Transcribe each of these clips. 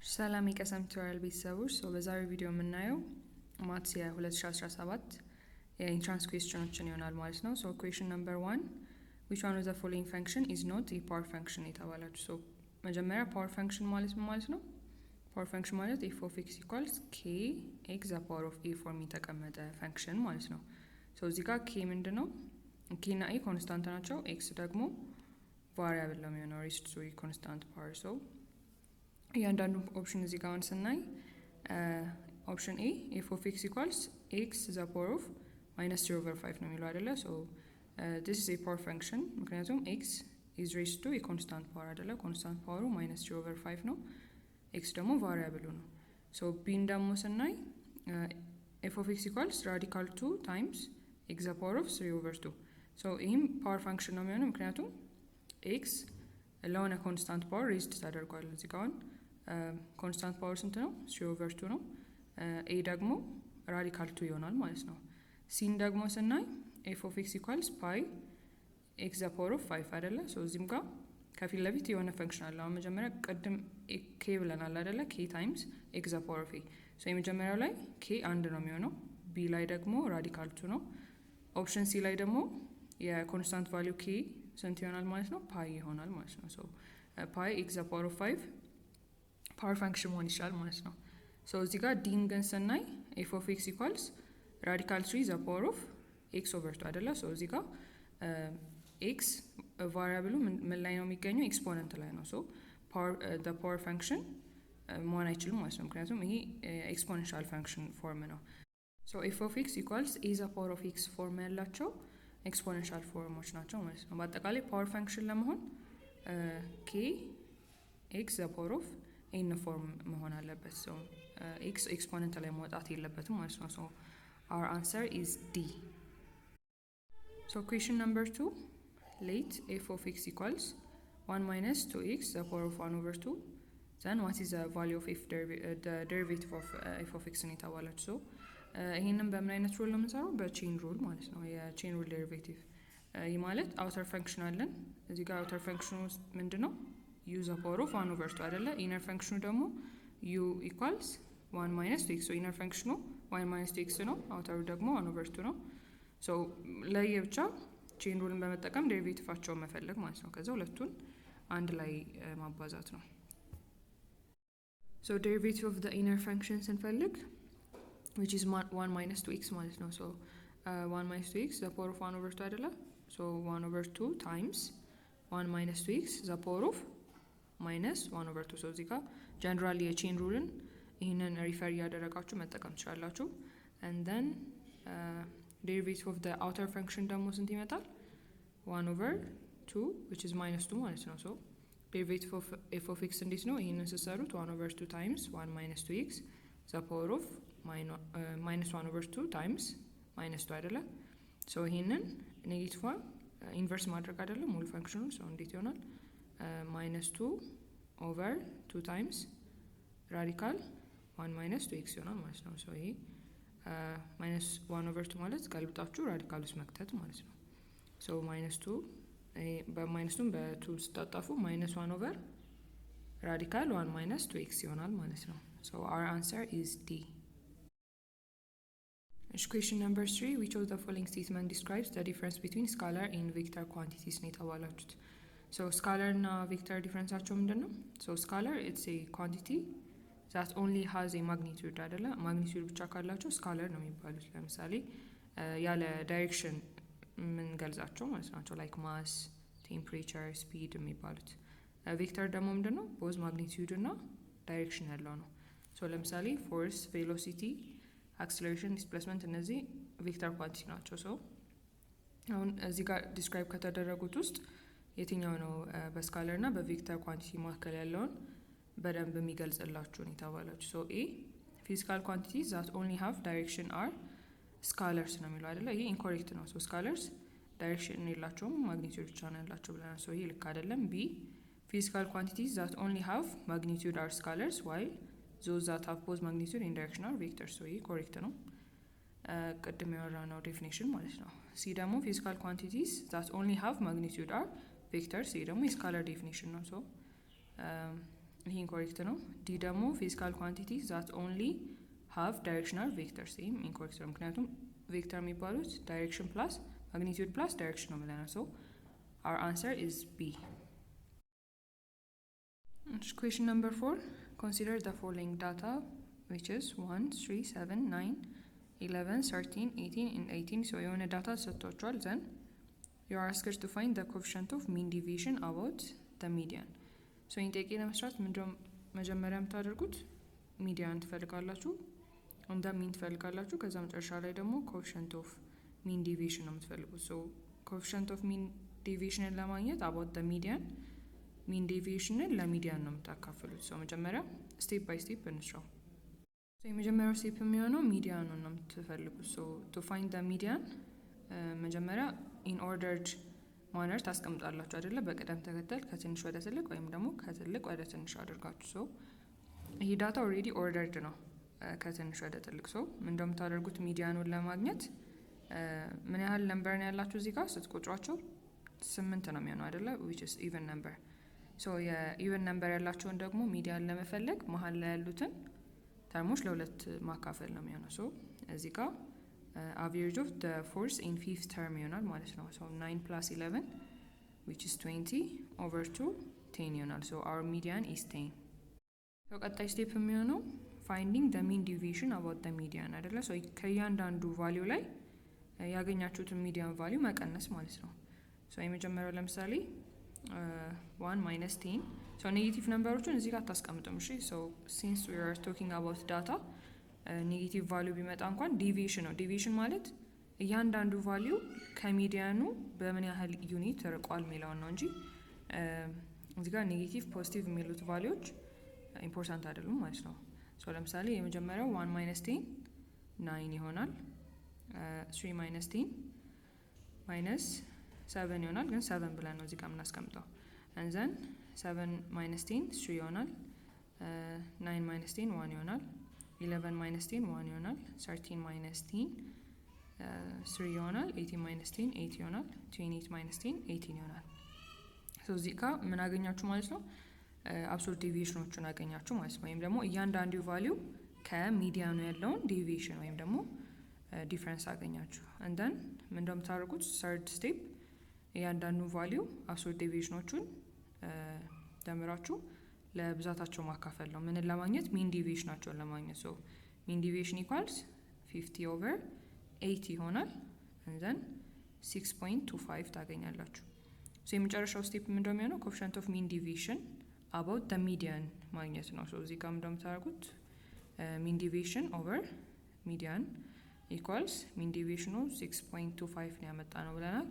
ሰላም የቀሰም tutorial ቤተሰቦች፣ so በዛሬው ቪዲዮ የምናየው maths የ2017 የ entrance question ኦችን ይሆናል ማለት ነው። So question number 1, which one of the following function is not a power function የተባላችሁ። So መጀመሪያ power function ማለት ምን ማለት ነው? Power function ማለት f of x equals k x the power of a form የተቀመጠ function ማለት ነው። So እዚህ ጋር k ምንድን ነው? K እና a constant ናቸው። x ደግሞ variable ነው የሚሆነው raised to constant power። So እያንዳንዱ option እዚህ ጋር አሁን ስናይ option A, f of x equals x the power of minus three over five ነው የሚለው አይደለ? So this is a power function ምክንያቱም x is raised to የ constant power አይደለ? Constant power ኡ minus three over five ነው። x ደግሞ variable ኡ ነው። So B ን ደግሞ ስናይ f of x equals radical two times x the power of three over two። So ይህም power function ነው የሚሆነው ምክንያቱም x ለሆነ constant power raised ተደርጓል። እዚህ ጋር አሁን constant power ስንት ነው? Three over two ነው። a ደግሞ radical two ይሆናል ማለት ነው። C ን ደግሞ ስናይ f of x equals pi x the power of five አይደለ? So እዚህም ጋር ከፊት ለፊት የሆነ function አለ። አሁን መጀመሪያ ቅድም k ብለናል አይደለ? K times x the power of a። So የመጀመሪያው ላይ k አንድ ነው የሚሆነው። B ላይ ደግሞ radical two ነው። Option C ላይ ደግሞ የ constant value k ስንት ይሆናል ማለት ነው? Pi ይሆናል ማለት ነው። So pi x the power of five power function መሆን ይችላል ማለት ነው። So እዚህ ጋር D ን ግን ስናይ f of x equals radical three the power of x over two አይደለ? So እዚህ ጋር x variable ኡ ምን ላይ ነው የሚገኘው? Exponent ላይ ነው። So power function መሆን አይችልም ማለት ነው። ምክንያቱም ይሄ exponential function form ነው። So f of x equals a the power of x form ያላቸው exponential form ኦች ናቸው ማለት ነው። በአጠቃላይ power function ለመሆን k x the power of n form መሆን አለበት። So x exponent ላይ መውጣት የለበትም ማለት ነው። So our answer is D። So question number 2, let f of x equals 1 minus 2x the power of 1 over 2, then what is the value of f the derivative of f of x ነው የተባላችሁ። So ይህንን በምን አይነት rule ነው የምንሰራው? በ chain rule ማለት ነው። የ chain rule derivative ይህ ማለት outer function አለን እዚህ ጋር። Outer function ኑ ምንድን ነው? U the power of one over two አይደለ? Inner function ኑ ደግሞ u equals one minus two x። Inner function ኑ one minus two x ነው። Outer ኡ ደግሞ one over two ነው። So ለየብቻ chain rule ን በመጠቀም derivative ኣቸውን መፈለግ ማለት ነው። ከዛ ሁለቱን አንድ ላይ ማባዛት ነው። So derivative of the inner function ስንፈልግ, which is one minus two x ማለት ነው። So one minus two x the power of one over two አይደለ? So one over two times one minus two x the power of minus one over two። So እዚህ ጋር generally የ chain rule ን ይህንን refer እያደረጋችሁ መጠቀም ትችላላችሁ። And then derivative of the outer function ደግሞ ስንት ይመጣል? One over two, which is minus two ማለት ነው። So derivative of f of x እንዴት ነው? ይህንን ስትሰሩት one over two times one minus two x the power of minus one over two times minus two አይደለ? So ይህንን negative one inverse ማድረግ አይደለም ሙሉ function ኑ። So እንዴት ይሆናል? Minus two over two times radical one minus two x ይሆናል ማለት ነው። So ይሄ minus one over two ማለት ገልብጣችሁ radical ውስጥ መክተት ማለት ነው። So minus two በ minus two ን በ two ስታጣፉ minus one over radical one minus two x ይሆናል ማለት ነው። So our answer is D። እሺ፣ question number 3, which of the following statement describes the difference between scalar and vector quantities ነው የተባላችሁት። So scalar እና vector difference ኣቸው ምንድን ነው? So scalar, it's a quantity that only has a magnitude አይደለ? Magnitude ብቻ ካላቸው scalar ነው የሚባሉት። ለምሳሌ ያለ direction የምንገልጻቸው ማለት ናቸው። Like mass፣ temperature፣ speed የሚባሉት። Vector ደግሞ ምንድን ነው? Both magnitude እና direction ያለው ነው። So ለምሳሌ force፣ velocity፣ acceleration፣ displacement እነዚህ vector quantity ናቸው። So አሁን እዚህ ጋር describe ከተደረጉት ውስጥ የትኛው ነው በ scalar እና በ vector quantity መካከል ያለውን በደንብ የሚገልጽላችሁን የተባላችሁ። So A, physical quantity that only have direction are scalars ነው የሚለው አይደለ? ይሄ incorrect ነው። So scalars direction የላቸውም፣ magnitude ብቻ ነው ያላቸው ብለናል። So ይሄ ልክ አይደለም። B, physical quantities that only have magnitude are scalars, while those that have both magnitude and direction are vectors። So ይሄ correct ነው። ቅድም ያወራነው definition ማለት ነው። C ደግሞ physical quantities that only have magnitude are vectors። ይሄ ደግሞ የ scalar definition ነው። So ይህ incorrect ነው። D ደግሞ physical quantity that only have directional vectors፣ ይህም incorrect ነው። ምክንያቱም vector የሚባሉት direction plus magnitude plus direction ነው ብለናል። So our answer is B። Question number 4. Consider the following data, which is 1, 3, 7, 9, 11, 13, 18 and 18. So የሆነ data ተሰጥቷችኋል። Then you are asked to find the coefficient of mean deviation about the median. So ይህን ጥያቄ ለመስራት ምንድነው መጀመሪያ የምታደርጉት? Median ትፈልጋላችሁ፣ እንደ mean ትፈልጋላችሁ። ከዛ መጨረሻ ላይ ደግሞ coefficient of mean deviation ነው የምትፈልጉት። So coefficient of mean deviation ን ለማግኘት about the median mean deviation ን ለ median ነው የምታካፍሉት። So መጀመሪያ step by step እንስራው። የመጀመሪያው step የሚሆነው median ኑን ነው የምትፈልጉት። So to find the median መጀመሪያ in ordered manner ታስቀምጣላችሁ አይደለ? በቅደም ተከተል ከትንሽ ወደ ትልቅ ወይም ደግሞ ከትልቅ ወደ ትንሽ አድርጋችሁ። So ይሄ data already ordered ነው ከትንሽ ወደ ትልቅ። So ምን እንደምታደርጉት median ኑን ለማግኘት ምን ያህል number ነው ያላችሁ እዚህ ጋር ስትቆጥሯቸው ስምንት ነው የሚሆነው አይደለ? Which is even number። So የ even number ያላቸውን ደግሞ median ለመፈለግ መሀል ላይ ያሉትን term ኦች ለሁለት ማካፈል ነው የሚሆነው። So እዚህ ጋር average of the fourth and fifth term ይሆናል ማለት ነው። So 9 plus 11, which is 20, over 2, 10 ይሆናል። So our median is 10። So ቀጣይ step የሚሆነው finding the mean deviation about the median አይደለ? So ከእያንዳንዱ value ላይ ያገኛችሁትን median value መቀነስ ማለት ነው። So የመጀመሪያው ለምሳሌ 1 minus 10። So negative number ኦችን እዚህ ጋር አታስቀምጡም። እሺ፣ so since we are talking about data, negative value ቢመጣ እንኳን deviation ነው። Deviation ማለት እያንዳንዱ value ከ median ኑ በምን ያህል unit ርቋል የሚለውን ነው እንጂ እዚህ ጋር negative positive የሚሉት value ዎች important አይደሉም ማለት ነው። So ለምሳሌ የመጀመሪያው 1 minus 10, 9 ይሆናል። 3 minus 10 minus 7 ይሆናል። ግን 7 ብለን ነው እዚህ ጋር የምናስቀምጠው። And then 7 minus 10, 3 ይሆናል። 9 minus 10, 1 ይሆናል። 11 minus 10, 1 ይሆናል። 13 minus 10, 3 ይሆናል። 18 minus 10, 8 ይሆናል። 28 minus 10, 18 ይሆናል። So እዚህ ጋር ምን አገኛችሁ ማለት ነው? Absolute deviation ኖቹን አገኛችሁ ማለት ነው። ወይም ደግሞ እያንዳንዱ value ከ median ኑ ያለውን deviation ወይም ደግሞ difference አገኛችሁ። And then ምን እንደምታደርጉት third step እያንዳንዱ value absolute deviation ኖቹን ደምራችሁ ለብዛታቸው ማካፈል ነው። ምንን ለማግኘት? Mean deviation ናቸውን ለማግኘት። So mean deviation equals 50 over 80 ይሆናል። And then 6.25 ታገኛላችሁ። So የመጨረሻው step ምንድነው የሚሆነው? Coefficient of mean deviation about the median ማግኘት ነው። So እዚህ ጋር እንደምታደርጉት mean deviation over median equals mean deviation ኑ 6.25 ነው ያመጣነው ብለናል።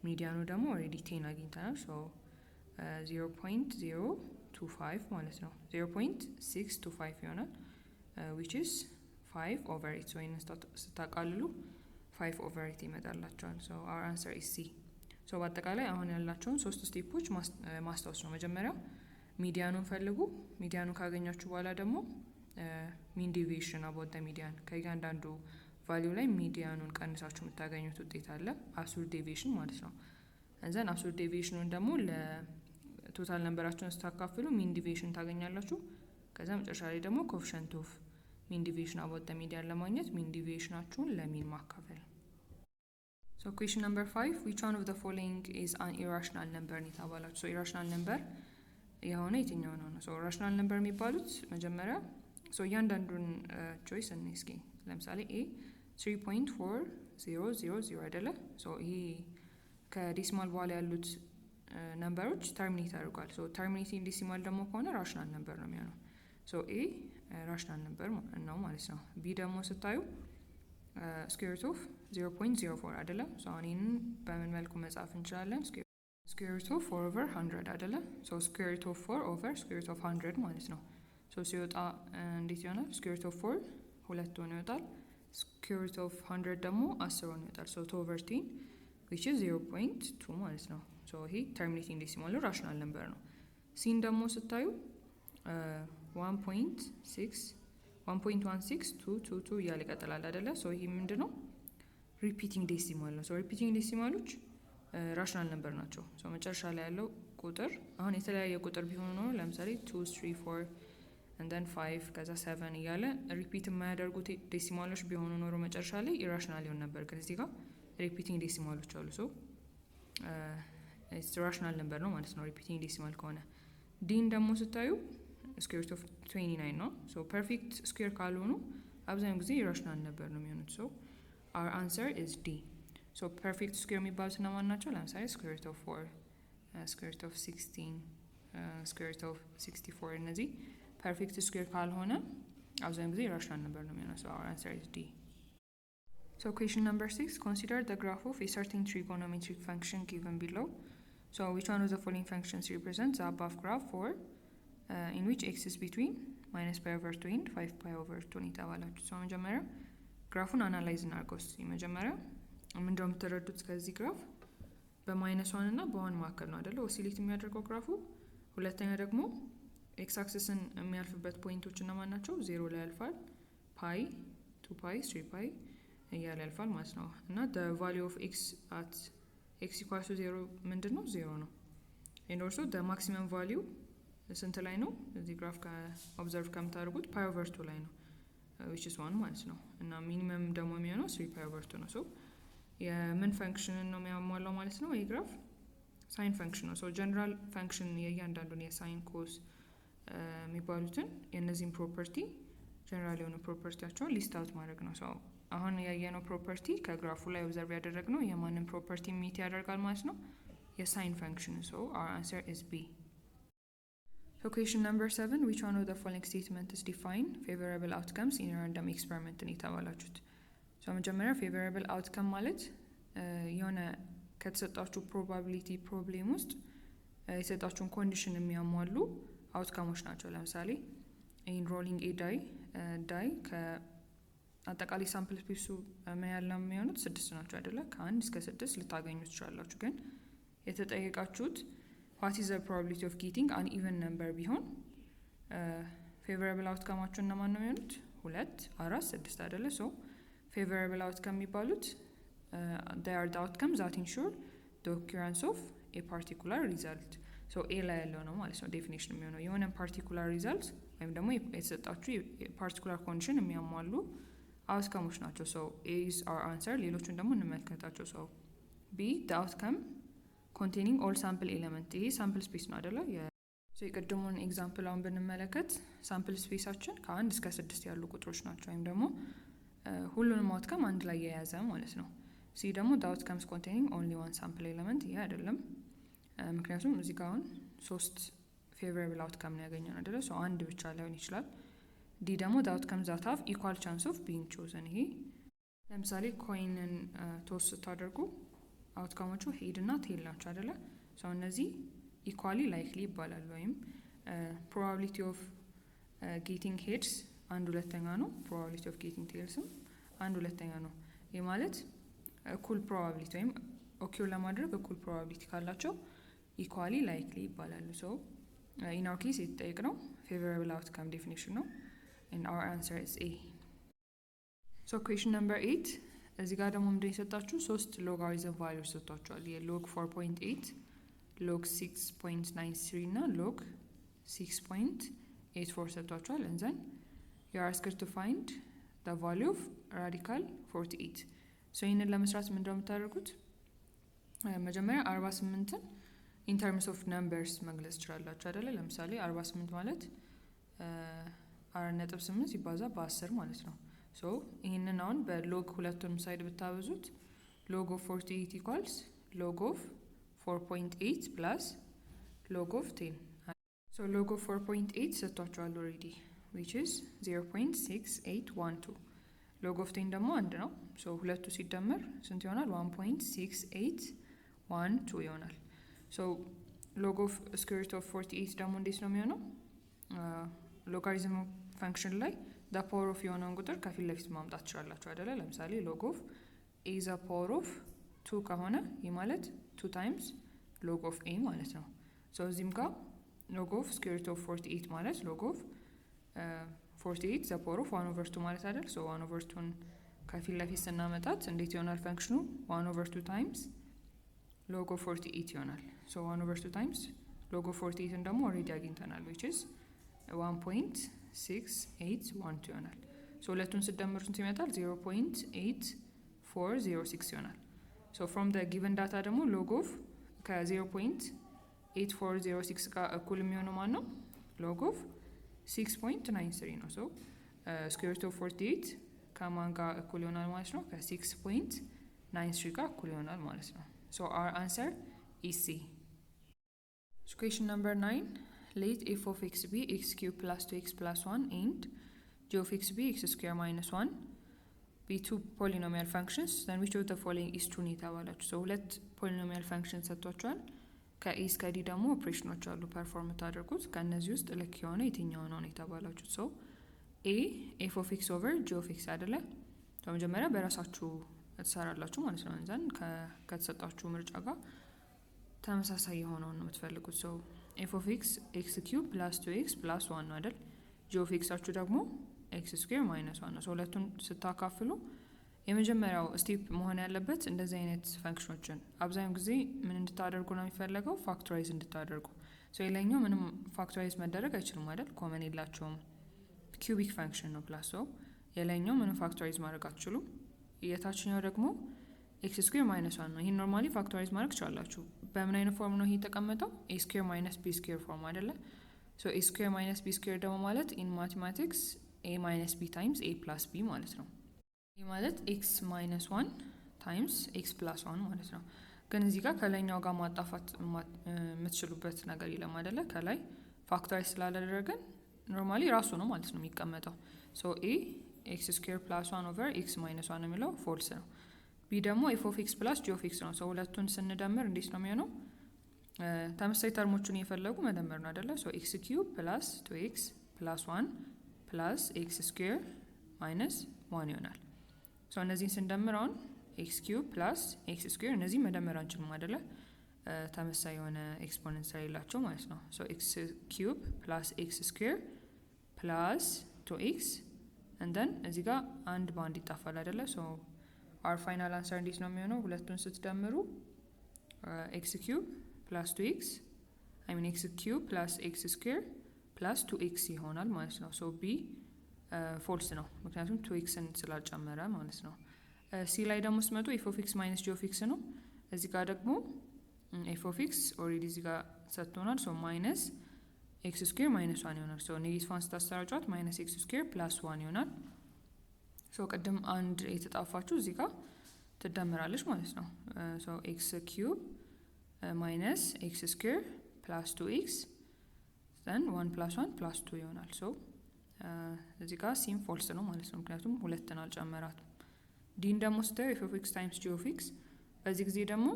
Median ኑ ደግሞ already 10 አግኝተናል። So 0.025 ማለት ነው። 0.625 ይሆናል, which is 5 over 8። So ይህንን ስታቃልሉ 5 over 8 ይመጣላችኋል። So our answer is C። So በአጠቃላይ አሁን ያልናቸውን ሶስት step ኦች ማስታወስ ነው። መጀመሪያ median ኑን ፈልጉ። Median ኑን ካገኛችሁ በኋላ ደግሞ mean deviation about median ከእያንዳንዱ value ላይ median ኑን ቀንሳችሁ የምታገኙት ውጤት አለ፣ absolute deviation ማለት ነው። And then absolute deviation ኑን ደግሞ ለ total number ኣችሁን ስታካፍሉ mean deviation ታገኛላችሁ። ከዛ መጨረሻ ላይ ደግሞ coefficient of mean deviation about median ለማግኘት mean deviation ኣችሁን ለ mean ማካፈል። So question number 5, which one of the following is an irrational number ነው የተባላችሁ። So irrational number የሆነ የትኛው ነው ነው? So rational number የሚባሉት መጀመሪያ so እያንዳንዱን choice እኔ እስኪ ለምሳሌ A 3.4000 አይደለ? So ይሄ ከ decimal በኋላ ያሉት number ኦች terminate አድርጓል። So terminating decimal ደግሞ ከሆነ rational number ነው የሚሆነው። So A rational number ነው ማለት ነው። B ደግሞ ስታዩ square root of 0.04 አይደለ? So አሁን ይህንን በምን መልኩ መጻፍ እንችላለን? Square root of 4 over 100 አይደለ? So square root of 4 over square root of 100 ማለት ነው። So ሲወጣ እንዴት ይሆናል? Square root of 4 ሁለት ሆኖ ይወጣል። Square root of 100 ደግሞ 10 ሆኖ ይወጣል። So 2 over 10, which is 0.2 ማለት ነው። So ይሄ terminating decimal rational number ነው። C ን ደግሞ ስታዩ 1.6 1.16222 እያለ ይቀጥላል አይደለ? So ይሄ ምንድን ነው? Repeating decimal ነው። So repeating decimal ኦች rational number ናቸው። So መጨረሻ ላይ ያለው ቁጥር አሁን የተለያየ ቁጥር ቢሆኑ ኖሮ፣ ለምሳሌ two, three, four and then five ከዛ seven እያለ repeat የማያደርጉት decimal ኦች ቢሆኑ ኖሮ መጨረሻ ላይ irrational ይሆን ነበር። ግን እዚህ ጋር repeating decimal ኦች አሉ። So rational number ነው ማለት ነው repeating decimal ከሆነ። D ን ደግሞ ስታዩ square root of 29 ነው። So perfect square ካልሆኑ አብዛኛው ጊዜ irrational number ነው የሚሆኑት። So our answer is D። So perfect square የሚባሉት እነማን ናቸው? ለምሳሌ square root of 4፣ square root of 16፣ square root of 64፣ እነዚህ perfect square ካልሆነ አብዛኛው ጊዜ irrational number ነው የሚሆነው። So our answer is D። So question number 6, consider the graph of a certain trigonometric function given below. So which one of the following functions represents the above graph for in which x is between minus pi over 2 and 5 pi over 2 ነው የተባላችሁ። So መጀመሪያ graph ኡን analyze እናድርገው እስኪ። መጀመሪያ ምንድነው የምትረዱት ከዚህ graph? በ minus one እና በ one መካከል ነው አይደለ oscillate የሚያደርገው graph ኡ። ሁለተኛ ደግሞ x axis ን የሚያልፍበት point ኦች እነማን ናቸው? ዜሮ ላይ ያልፋል፣ pi፣ two pi፣ three pi እያለ ያልፋል ማለት ነው። እና the value of x at x equals to zero ምንድን ነው? ዜሮ ነው። And also the maximum value ስንት ላይ ነው? እዚህ graph observe ከምታደርጉት pi over two ላይ ነው፣ which is one ማለት ነው። እና minimum ደግሞ የሚሆነው three pi over two ነው። So የምን function ን ነው የሚያሟላው ማለት ነው? ይህ graph sine function ነው። So general function የእያንዳንዱን የ sine፣ cos የሚባሉትን የእነዚህን property፣ general የሆኑ property ያቸውን list out ማድረግ ነው። So አሁን ያየነው property፣ ከ graph ኡ ላይ observe ያደረግነው የማንን property meet ያደርጋል ማለት ነው? የ sine function። So our answer is B። So question number 7, which one of the following statements define favorable outcomes in a random experiment ነው የተባላችሁት። So መጀመሪያ favorable outcome ማለት የሆነ ከተሰጣችሁ probability problem ውስጥ የሰጣችሁን condition የሚያሟሉ outcome ኦች ናቸው። ለምሳሌ in rolling a die ከአጠቃላይ sample space ኡ ምን ያህል ነው የሚሆኑት? ስድስት ናቸው አይደለ? ከአንድ እስከ ስድስት ልታገኙ ትችላላችሁ። ግን የተጠየቃችሁት what is the probability of getting an even number ቢሆን favorable outcome ኣችሁ እነማን ነው የሚሆኑት? ሁለት፣ አራት፣ ስድስት አይደለ? So favorable outcome የሚባሉት they are the outcomes that ensure the occurrence of a particular result። So A ላይ ያለው ነው ማለት ነው definition የሚሆነው። የሆነ particular result ወይም ደግሞ የተሰጣችሁ particular condition የሚያሟሉ outcome ኦች ናቸው። So A is our answer። ሌሎቹን ደግሞ እንመልከታቸው። So B, the outcome containing all sample element፣ ይሄ sample space ነው አደለ? የቅድሙን example አሁን ብንመለከት sample space ኣችን ከአንድ እስከ ስድስት ያሉ ቁጥሮች ናቸው፣ ወይም ደግሞ ሁሉንም outcome አንድ ላይ የያዘ ማለት ነው። C ደግሞ the outcomes containing only one sample element፣ ይሄ አይደለም። ምክንያቱም እዚህ ጋር አሁን ሶስት favorable outcome ነው ያገኘነው አይደለ? So አንድ ብቻ ላይሆን ይችላል። D ደግሞ the outcome that have equal chance of being chosen። ይሄ ለምሳሌ coin ን toss ስታደርጉ outcome ኦቹ head እና tail ናቸው አይደለ? So እነዚህ equally likely ይባላሉ። ወይም probability of getting heads አንድ ሁለተኛ ነው። Probability of getting tails ም አንድ ሁለተኛ ነው። ይህ ማለት እኩል probability ወይም occur ለማድረግ እኩል probability ካላቸው equally likely ይባላሉ። So in our case የተጠየቅነው favorable outcome definition ነው። And our answer is A። So question number 8፣ እዚህ ጋር ደግሞ ምንድን የሰጣችሁ? ሶስት logarithm value ዎች ሰጥቷችኋል። የ log 4.8፣ log 6.93 እና log 6.84 ሰጥቷችኋል። And then you are asked to find the value of radical 48። So ይህንን ለመስራት ምንድነው የምታደርጉት? መጀመሪያ 48ን in terms of numbers መግለጽ ትችላላችሁ አይደለ? ለምሳሌ 48 ማለት 4.8 ሲባዛ በ10 ማለት ነው። So ይህንን አሁን በ log ሁለቱንም side ብታበዙት log of 48 equals log of 4.8 plus log of 10። So log of 4.8 ሰጥቷችኋል already, which is 0.6812። Log of 10 ደግሞ አንድ ነው። So ሁለቱ ሲደመር ስንት ይሆናል? 1.6812 ይሆናል። So log of square root of 48 ደግሞ እንዴት ነው የሚሆነው? Logarithm function ላይ the power of የሆነውን ቁጥር ከፊት ለፊት ማምጣት ትችላላችሁ አይደለ? ለምሳሌ log of a the power of two ከሆነ ይህ ማለት two times log of a ማለት ነው። So እዚህም ጋር log of square root of 48 ማለት log of 48 the power of one over two ማለት አይደል? So one over two ን ከፊት ለፊት ስናመጣት እንዴት ይሆናል function ኑ? One over two times log of 48 ይሆናል። So one over two times Log of 48ን ደግሞ already አግኝተናል, which is 1.6812 ይሆናል። So ሁለቱን ስደምሩ ስንት ይመጣል? 0.8406 ይሆናል። So from the given data ደግሞ log of ከ0.8406 ጋር እኩል የሚሆነው ማን ነው? Log of 6.93 ነው። So square root of 48 ከማን ጋር እኩል ይሆናል ማለት ነው? ከ6.93 ጋር እኩል ይሆናል ማለት ነው። So our answer is C. Question number 9. Let f of x be x cube plus 2x plus 1 and g of x be x square minus 1 be two polynomial functions, then which of the following is true ነው የተባላችሁ። So ሁለት polynomial function ሰጥቷቸዋል። ከ a እስከ d ደግሞ ኦፕሬሽኖች አሉ perform የምታደርጉት። ከእነዚህ ውስጥ ልክ የሆነ የትኛው ነው ነው የተባላችሁት። So a, f of x over g of x አይደለ? በመጀመሪያ በራሳችሁ ትሰራላችሁ ማለት ነው። Then ከተሰጣችሁ ምርጫ ጋር ተመሳሳይ የሆነውን ነው የምትፈልጉት። So f of x, x cube plus two x plus one ነው አይደል? G of x ኣችሁ ደግሞ x square minus one ነው። So ሁለቱን ስታካፍሉ የመጀመሪያው step መሆን ያለበት እንደዚህ አይነት function ኦችን አብዛኛው ጊዜ ምን እንድታደርጉ ነው የሚፈለገው? Factorize እንድታደርጉ። So የላይኛው ምንም factorize መደረግ አይችልም አይደል? Common የላቸውም። Cubic function ነው plus, so የላይኛው ምንም factorize ማድረግ አትችሉም። የታችኛው ደግሞ x square minus one ነው። ይህን normally factorize ማድረግ ትችላላችሁ። በምን አይነት form ነው ይሄ የተቀመጠው? A square minus b square form አይደለ? So a square minus b square ደግሞ ማለት in mathematics a minus b times a plus b ማለት ነው። ይህ ማለት x minus one times x plus one ማለት ነው። ግን እዚህ ጋር ከላይኛው ጋር ማጣፋት የምትችሉበት ነገር የለም አይደለ? ከላይ factorize ስላላደረግን normally ራሱ ነው ማለት ነው የሚቀመጠው። So a, x square plus one over x minus one የሚለው false ነው። B ደግሞ f of x plus g of x ነው። So ሁለቱን ስንደምር እንዴት ነው የሚሆነው? ተመሳሳይ term ኦቹን እየፈለጉ መደመር ነው አይደለ? So x cube plus two x plus one plus x square minus one ይሆናል። So እነዚህን ስንደምር አሁን x cube plus x square እነዚህ መደመር አንችልም አይደለ? ተመሳሳይ የሆነ exponent ስለሌላቸው ማለት ነው። So x cube plus x square plus two x and then እዚህ ጋር አንድ በአንድ ይጣፋል አይደለ? So our final answer እንዴት ነው የሚሆነው? ሁለቱን ስትደምሩ x cube plus two x, I mean, x cube plus x square plus two x ይሆናል ማለት ነው። So B false ነው፣ ምክንያቱም two x ን ስላልጨመረ ማለት ነው። C ላይ ደግሞ ስትመጡ f of x minus g of x ነው። እዚህ ጋር ደግሞ f of x already እዚህ ጋር ሰጥቶናል። So minus x square minus one ይሆናል። So negative one ስታሰራጯት minus x square plus one ይሆናል። So ቅድም አንድ የተጣፋችሁ እዚህ ጋር ትደምራለች ማለት ነው። So x cube minus x square plus two x, then one plus one plus two ይሆናል። So እዚህ ጋር C ም false ነው ማለት ነው፣ ምክንያቱም ሁለትን አልጨመራትም። D ን ደግሞ ስታዩ f of x times g of x፣ በዚህ ጊዜ ደግሞ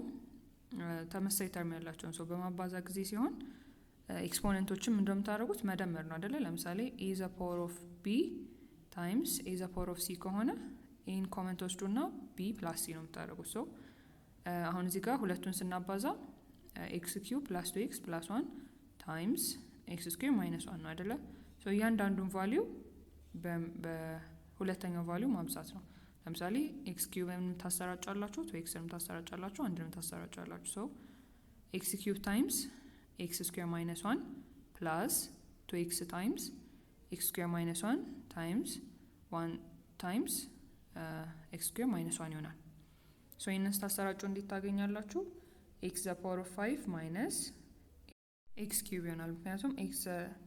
ተመሳሳይ term ያላቸውን ሰው በማባዛት ጊዜ ሲሆን exponent ኦችም እንደምታደርጉት መደመር ነው አደለ? ለምሳሌ a the power of b times a the power of c ከሆነ a ን common ትወስዱና b plus c ነው የምታደርጉት። So አሁን እዚህ ጋር ሁለቱን ስናባዛ x cube plus two x plus one times x square minus one ነው አደለ? So እያንዳንዱን value በሁለተኛው value ማብዛት ነው። ለምሳሌ x cube ን ታሰራጫላችሁ፣ two x ንም ታሰራጫላችሁ፣ አንድንም ታሰራጫላችሁ። So x cube times x square minus one plus two x times x square minus one times one times x square minus one ይሆናል። So ይህንን ስታሰራጩ እንዴት ታገኛላችሁ? X the power of five minus x cube ይሆናል። ምክንያቱም x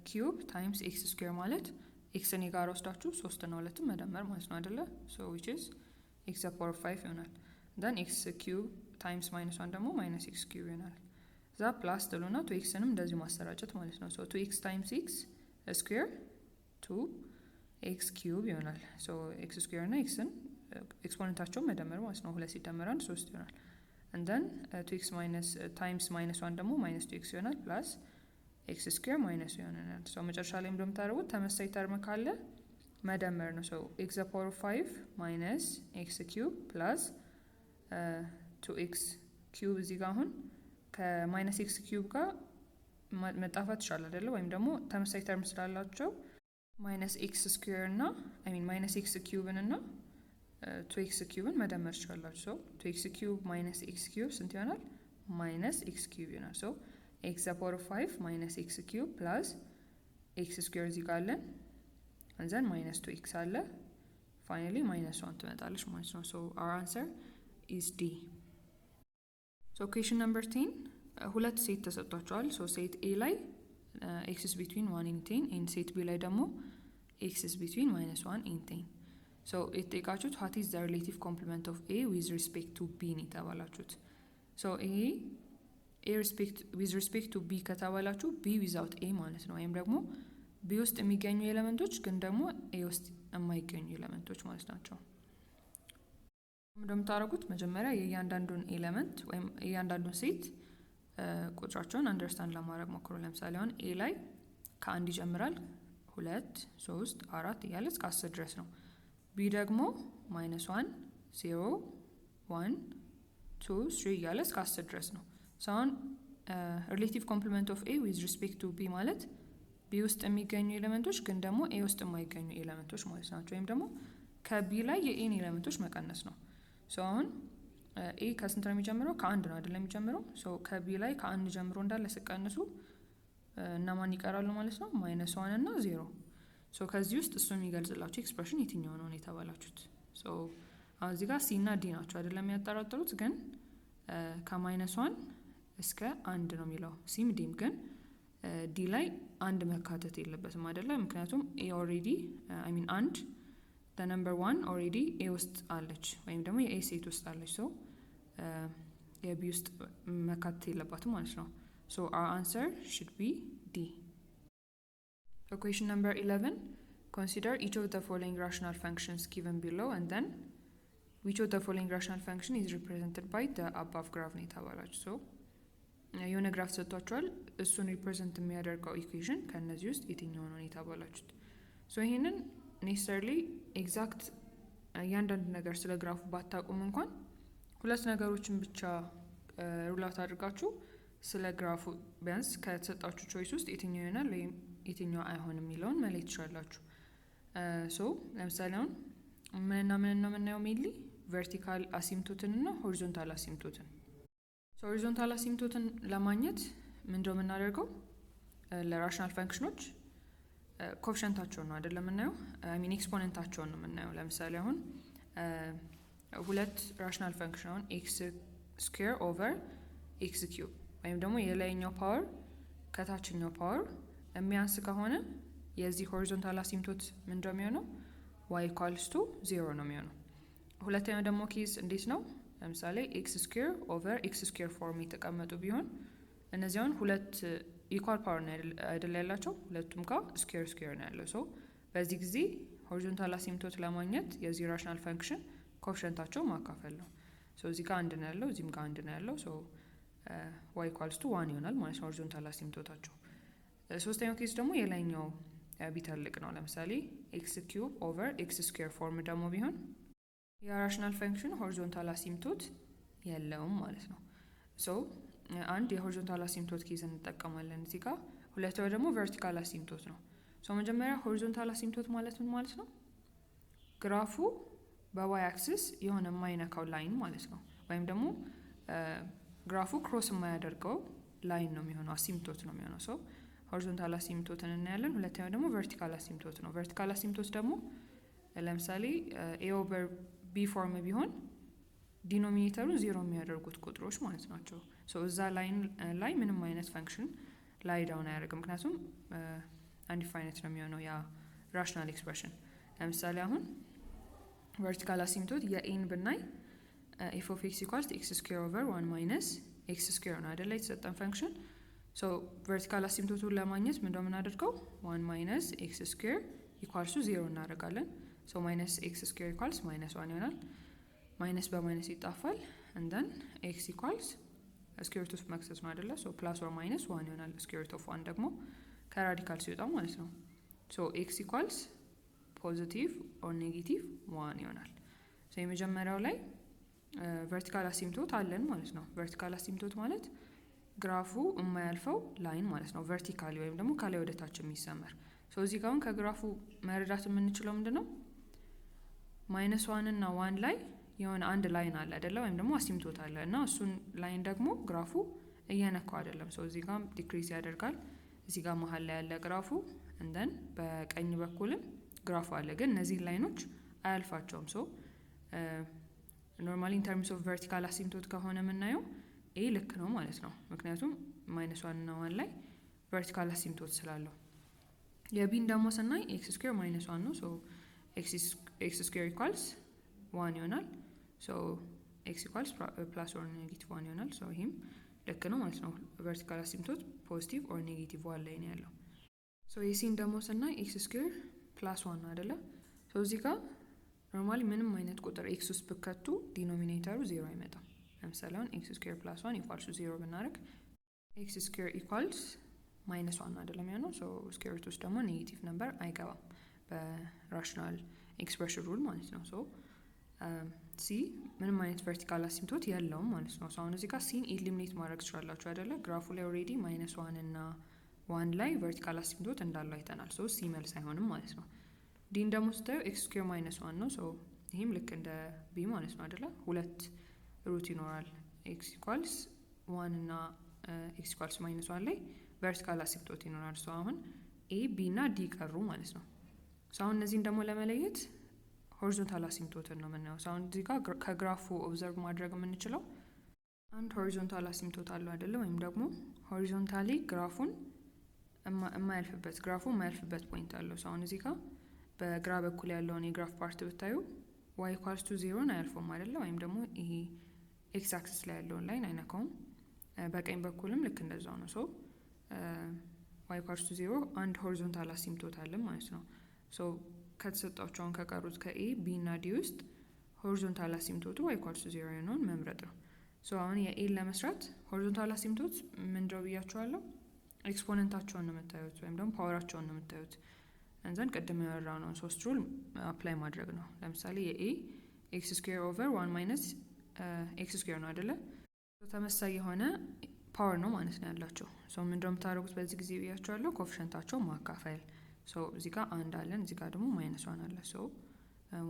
cube times x square ማለት x ን የጋራ ወስዳችሁ ሶስትና ሁለትን መደመር ማለት ነው አይደለ? So which is x the power of five ይሆናል። Then x cube times minus one ደግሞ minus x cube ይሆናል። እዛ plus ትሉና two x ንም እንደዚሁ ማሰራጨት ማለት ነው። So two x times x square two x cube ይሆናል። So x square እና x ን exponent ኣቸውን መደመር ማለት ነው። ሁለት ሲደመር አንድ ሶስት ይሆናል። And then two x minus times minus one ደግሞ minus two x ይሆናል plus x square minus ይሆናል። So መጨረሻ ላይ እንደምታደርጉት ተመሳሳይ term ካለ መደመር ነው። So x the power of five minus x cube plus two x cube እዚህ ጋር አሁን ከ minus x cube ጋር መጣፋት ይቻላል አይደለ? ወይም ደግሞ ተመሳሳይ term ስላላቸው minus x square እና, I mean, minus x cube ን እና two x cube ን መደመር ትችላላችሁ። So two x cube minus x cube ስንት ይሆናል? Minus x cube ይሆናል። So x the power of five minus x cube plus x square እዚህ ጋር አለን፣ and then minus two x አለ፣ finally minus one ትመጣለች ማለት ነው። So our answer is D። So question number 10፣ ሁለት set ተሰጥቷቸዋል። So set A ላይ x is between 1 and 10 and set B ላይ ደግሞ x is between minus 1 and 10። So የተጠየቃችሁት what is the relative complement of A with respect to B ነው የተባላችሁት። So ይሄ A with respect to B ከተባላችሁ B without A ማለት ነው። ወይም ደግሞ B ውስጥ የሚገኙ element ኦች ግን ደግሞ A ውስጥ የማይገኙ element ኦች ማለት ናቸው። እንደምታደርጉት መጀመሪያ የእያንዳንዱን element ወይም የእያንዳንዱን set ቁጥራቸውን understand ለማድረግ ሞክሩ። ለምሳሌ አሁን A ላይ ከአንድ ይጀምራል፣ ሁለት፣ ሶስት፣ አራት እያለ እስከ 10 ድረስ ነው። B ደግሞ minus 1፣ 0፣ 1፣ 2፣ 3 እያለ እስከ 10 ድረስ ነው። አሁን relative complement of A with respect to B ማለት B ውስጥ የሚገኙ element ኦች ግን ደግሞ A ውስጥ የማይገኙ element ኦች ማለት ናቸው። ወይም ደግሞ ከ B ላይ የ A ን element ኦች መቀነስ ነው። So አሁን A ከስንት ነው የሚጀምረው? ከአንድ ነው አይደለም የሚጀምረው? So ከ B ላይ ከአንድ ጀምሮ እንዳለ ስቀንሱ እና ማን ይቀራሉ ማለት ነው? Minus one እና 0። So ከዚህ ውስጥ እሱ የሚገልጽላችሁ expression የትኛው ነው የተባላችሁት? So አሁን እዚህ ጋር C እና D ናቸው አይደለም የሚያጠራጥሩት፣ ግን ከ minus one እስከ አንድ ነው የሚለው C ም D ም፣ ግን D ላይ አንድ መካተት የለበትም አይደለ? ምክንያቱም A already፣ I mean አንድ፣ number one already A ውስጥ አለች ወይም ደግሞ የ A set ውስጥ አለች። So የ B ውስጥ መካተት የለባትም ማለት ነው። So our answer should be D። Question number 11: consider each of the following rational functions given below and then which of the following rational function is represented by the above graph ነው የተባላችሁ። So የሆነ graph ሰጥቷችኋል። እሱን represent የሚያደርገው equation ከእነዚህ ውስጥ የትኛው ነው የተባላችሁት? So ይሄንን necessarily exact እያንዳንዱ ነገር ስለ graph ኡ ባታውቁም እንኳን ሁለት ነገሮችን ብቻ rule out አድርጋችሁ ስለ graph ኡ ቢያንስ ከተሰጣችሁ choice ውስጥ የትኛው ይሆናል ወይም የትኛው አይሆንም የሚለውን መለየት ትችላላችሁ። So ለምሳሌ አሁን ምንና ምን ነው የምናየው? Mainly vertical asymptote ን እና horizontal asymptote ን። Horizontal asymptote ን ለማግኘት ምንድነው የምናደርገው? ለ rational function ኦች coefficient ኣቸውን ነው አይደለም የምናየው፣ I mean exponent ኣቸውን ነው የምናየው። ለምሳሌ አሁን ሁለት rational function አሁን x square over x cube ወይም ደግሞ የላይኛው power ከታችኛው power የሚያንስ ከሆነ የዚህ horizontal asymptote ምንድነው የሚሆነው? y equals to 0 ነው የሚሆነው። ሁለተኛው ደግሞ case እንዴት ነው? ለምሳሌ x square over x square form የተቀመጡ ቢሆን እነዚያውን ሁለት equal power ነው አይደለ ያላቸው፣ ሁለቱም ጋር square square ነው ያለው። So በዚህ ጊዜ horizontal asymptote ለማግኘት የዚህ rational function coefficient ኣቸው ማካፈል ነው። So እዚህ ጋር አንድ ነው ያለው፣ እዚህም ጋር አንድ ነው ያለው። So y equals to 1 ይሆናል ማለት ነው horizontal asymptote ኣቸው። ሶስተኛው case ደግሞ የላይኛው ቢተልቅ ነው። ለምሳሌ x cube over x square form ደግሞ ቢሆን የ rational function horizontal asymptote የለውም ማለት ነው። So አንድ የ horizontal asymptote case እንጠቀማለን እዚህ ጋር። ሁለተኛው ደግሞ vertical asymptote ነው። So መጀመሪያ horizontal asymptote ማለት ምን ማለት ነው? Graph ኡ በ y axis የሆነ የማይነካው line ማለት ነው። ወይም ደግሞ graph ኡ cross የማያደርገው line ነው የሚሆነው፣ asymptote ነው የሚሆነው። So horizontal asymptote ን እናያለን። ሁለተኛው ደግሞ vertical asymptote ነው። Vertical asymptote ደግሞ ለምሳሌ a over b form ቢሆን denominator ኡን 0 የሚያደርጉት ቁጥሮች ማለት ናቸው። So እዛ line ላይ ምንም አይነት function lie down አያደርግም፣ ምክንያቱም undefined ነው የሚሆነው ያ rational expression። ለምሳሌ አሁን vertical asymptote የ a ን ብናይ f of x equals x square over one minus x square ነው አይደለ የተሰጠን function። So vertical asymptote ኡን ለማግኘት ምንድነው የምናደርገው? One minus x square equals to 0 እናደርጋለን። So minus x square equals minus one ይሆናል። Minus በ minus ይጣፋል። And then x equals square root ውስጥ መክተት ነው አይደለ? So plus or minus one ይሆናል። Square root of one ደግሞ ከ radical ሲወጣ ማለት ነው። So x equals positive or negative one ይሆናል። So የመጀመሪያው ላይ vertical asymptote አለን ማለት ነው። Vertical asymptote ማለት graph ኡ የማያልፈው line ማለት ነው። Vertically ወይም ደግሞ ከላይ ወደ ታች የሚሰመር። So እዚህ ጋር አሁን ከ graph ኡ መረዳት የምንችለው ምንድን ነው? Minus one እና one ላይ የሆነ አንድ line አለ አይደለ? ወይም ደግሞ asymptote አለ እና እሱን line ደግሞ graph ኡ እየነካው አይደለም። So እዚህ ጋር decrease ያደርጋል። እዚህ ጋር መሀል ላይ ያለ graph ኡ and then በቀኝ በኩልም graph ኡ አለ፣ ግን እነዚህ line ኦች አያልፋቸውም። So normally in terms of vertical asymptote ከሆነ የምናየው A ልክ ነው ማለት ነው። ምክንያቱም minus one እና one ላይ vertical asymptote ስላለው። የ B ን ደግሞ ስናይ x square minus one ነው። So x square equals one ይሆናል። So x equals plus or negative one ይሆናል። So ይህም ልክ ነው ማለት ነው። Vertical asymptote positive or negative one ላይ ነው ያለው። So የ C ን ደግሞ ስናይ x square plus one ነው አይደለ? So እዚህ ጋር normally ምንም አይነት ቁጥር x ውስጥ ብከቱ denominator ኡ ዜሮ አይመጣም። ለምሳሌ አሁን x square plus one equals zero ብናደርግ x square equals minus one አይደለም ያለው። So square root ውስጥ ደግሞ negative number አይገባም በ rational expression rule ማለት ነው። So C ምንም አይነት vertical asymptote የለውም ማለት ነው። አሁን እዚህ ጋር C ን eliminate ማድረግ ትችላላችሁ አይደለ? Graph ኡ ላይ already minus one እና one ላይ vertical asymptote እንዳለው አይተናል። So C መልስ አይሆንም ማለት ነው። D ን ደግሞ ስታዩ x square minus one ነው። So ይህም ልክ እንደ B ማለት ነው አይደለ? ሁለት root ይኖራል። X equals one እና x equals minus one ላይ vertical asymptote ይኖራል። So አሁን A፣ B እና D ቀሩ ማለት ነው። So አሁን እነዚህን ደግሞ ለመለየት horizontal asymptote ን ነው የምናየው። So አሁን እዚህ ጋር ከ graph ኡ observe ማድረግ የምንችለው አንድ horizontal asymptote አለው አይደለም? ወይም ደግሞ horizontally graph ኡን የማያልፍበት graph ኡ የማያልፍበት point አለው። So አሁን እዚህ ጋር በግራ በኩል ያለውን የ graph part ብታዩ y equals to zero ን አያልፈውም አይደለ? ወይም ደግሞ ይሄ x axis ላይ ያለውን line አይነካውም። በቀኝ በኩልም ልክ እንደዛው ነው። So y equals to zero አንድ horizontal asymptote አለ ማለት ነው። So ከተሰጧቸው አሁን ከቀሩት ከ A፣ B እና D ውስጥ horizontal asymptote ኡ y equals to zero የሆነውን መምረጥ ነው። So አሁን የ A ን ለመስራት horizontal asymptote ምንድነው ብያቸዋለሁ? Exponent ኣቸውን ነው የምታዩት ወይም ደግሞ power ኣቸውን ነው የምታዩት። And then ቅድም ያወራነውን ሶስት rule apply ማድረግ ነው። ለምሳሌ የ A x square over one minus x square ነው አይደለ? ተመሳሳይ የሆነ power ነው ማለት ነው ያላቸው። So ምንድነው የምታደርጉት በዚህ ጊዜ ብያቸዋለሁ? Coefficient ኣቸው ማካፈል። So እዚህ ጋር አንድ አለን፣ እዚህ ጋር ደግሞ minus one አለ። So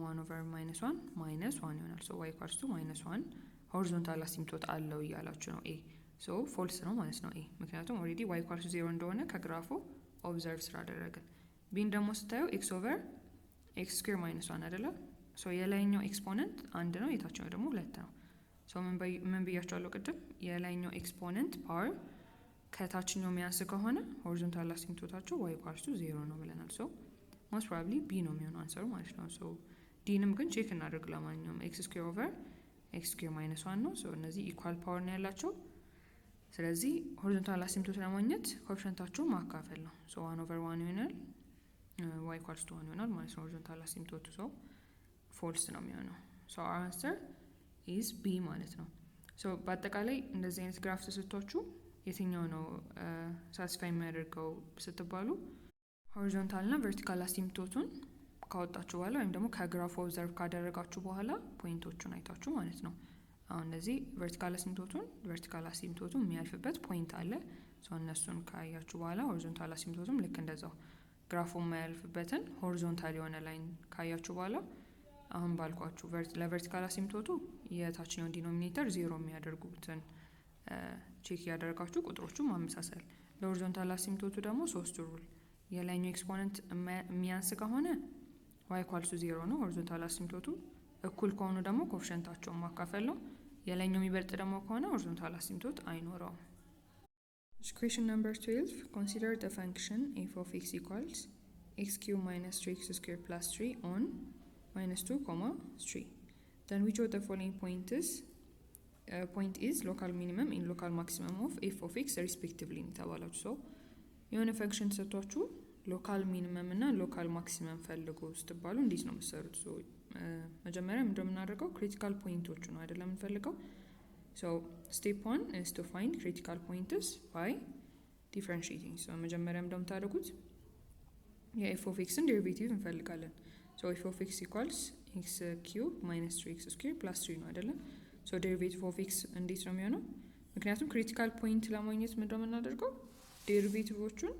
one over minus one minus one ይሆናል። So y equals to minus one horizontal asymptote አለው እያላችሁ ነው A። So false ነው ማለት ነው A፣ ምክንያቱም already y equals to zero እንደሆነ ከ graph ኡ observe ስላደረግን። B ን ደግሞ ስታዩ x over x square minus one አይደለ? So የላይኛው exponent አንድ ነው፣ የታችኛው ደግሞ ሁለት ነው። So ምን ብያቸዋለሁ ቅድም? የላይኛው exponent power ከታችኛው የሚያንስ ከሆነ horizontal asymptote ኣቸው y equals to zero ነው ብለናል። So most probably B ነው የሚሆነው answer ኡ ማለት ነው። So D ንም ግን check እናደርግ። ለማንኛውም x square over x square minus one ነው። So እነዚህ equal power ነው ያላቸው። ስለዚህ horizontal asymptote ለማግኘት coefficient ኣቸውን ማካፈል ነው። So one over one ይሆናል፣ y equals to one ይሆናል ማለት ነው። Horizontal asymptote ኡ so false ነው የሚሆነው። So our answer is B ማለት ነው። So በአጠቃላይ እንደዚህ አይነት graph ተሰጥቷችሁ የትኛው ነው satisfy የሚያደርገው ስትባሉ horizontal እና vertical asymptote ኡን ካወጣችሁ በኋላ ወይም ደግሞ ከ graph observe ካደረጋችሁ በኋላ point ኦቹን አይታችሁ ማለት ነው። አሁን እነዚህ vertical asymptote ኡን vertical asymptote ኡ የሚያልፍበት point አለ። So እነሱን ካያችሁ በኋላ horizontal asymptote ኡም ልክ እንደዛው graph ኡ የማያልፍበትን horizontal የሆነ line ካያችሁ በኋላ አሁን ባልኳችሁ ለ vertical asymptote ኡ የታችኛውን denominator zero የሚያደርጉትን check እያደረጋችሁ ቁጥሮቹን ማመሳሰል። ለ horizontal asymptote ኡ ደግሞ ሶስቱ rule የላይኛው exponent የሚያንስ ከሆነ y equals to zero ነው horizontal asymptote ኡ። እኩል ከሆኑ ደግሞ coefficient ኣቸውን ማካፈል ነው። የላይኛው የሚበልጥ ደግሞ ከሆነ horizontal asymptote አይኖረውም። Question number 12. Consider the function f of x equals x cube minus 3x square plus 3 on minus 2 comma 3. Then which of the following point is local minimum and local maximum of f of x respectively የተባላችሁ። So የሆነ function ተሰጥቷችሁ local minimum እና local maximum ፈልጉ ስትባሉ እንዴት ነው የምትሰሩት? መጀመሪያ ምንድነው የምናደርገው? Critical point ኦቹ ነው አይደለም የምንፈልገው። So step one is to find critical points by differentiating። So መጀመሪያ እንደምታደርጉት የ f of x ን derivative እንፈልጋለን። So f of x equals x cube minus three x square plus three ነው አይደለም? So derivative of x እንዴት ነው የሚሆነው? ምክንያቱም critical point ለማግኘት ምንድነው የምናደርገው? Derivative ኦቹን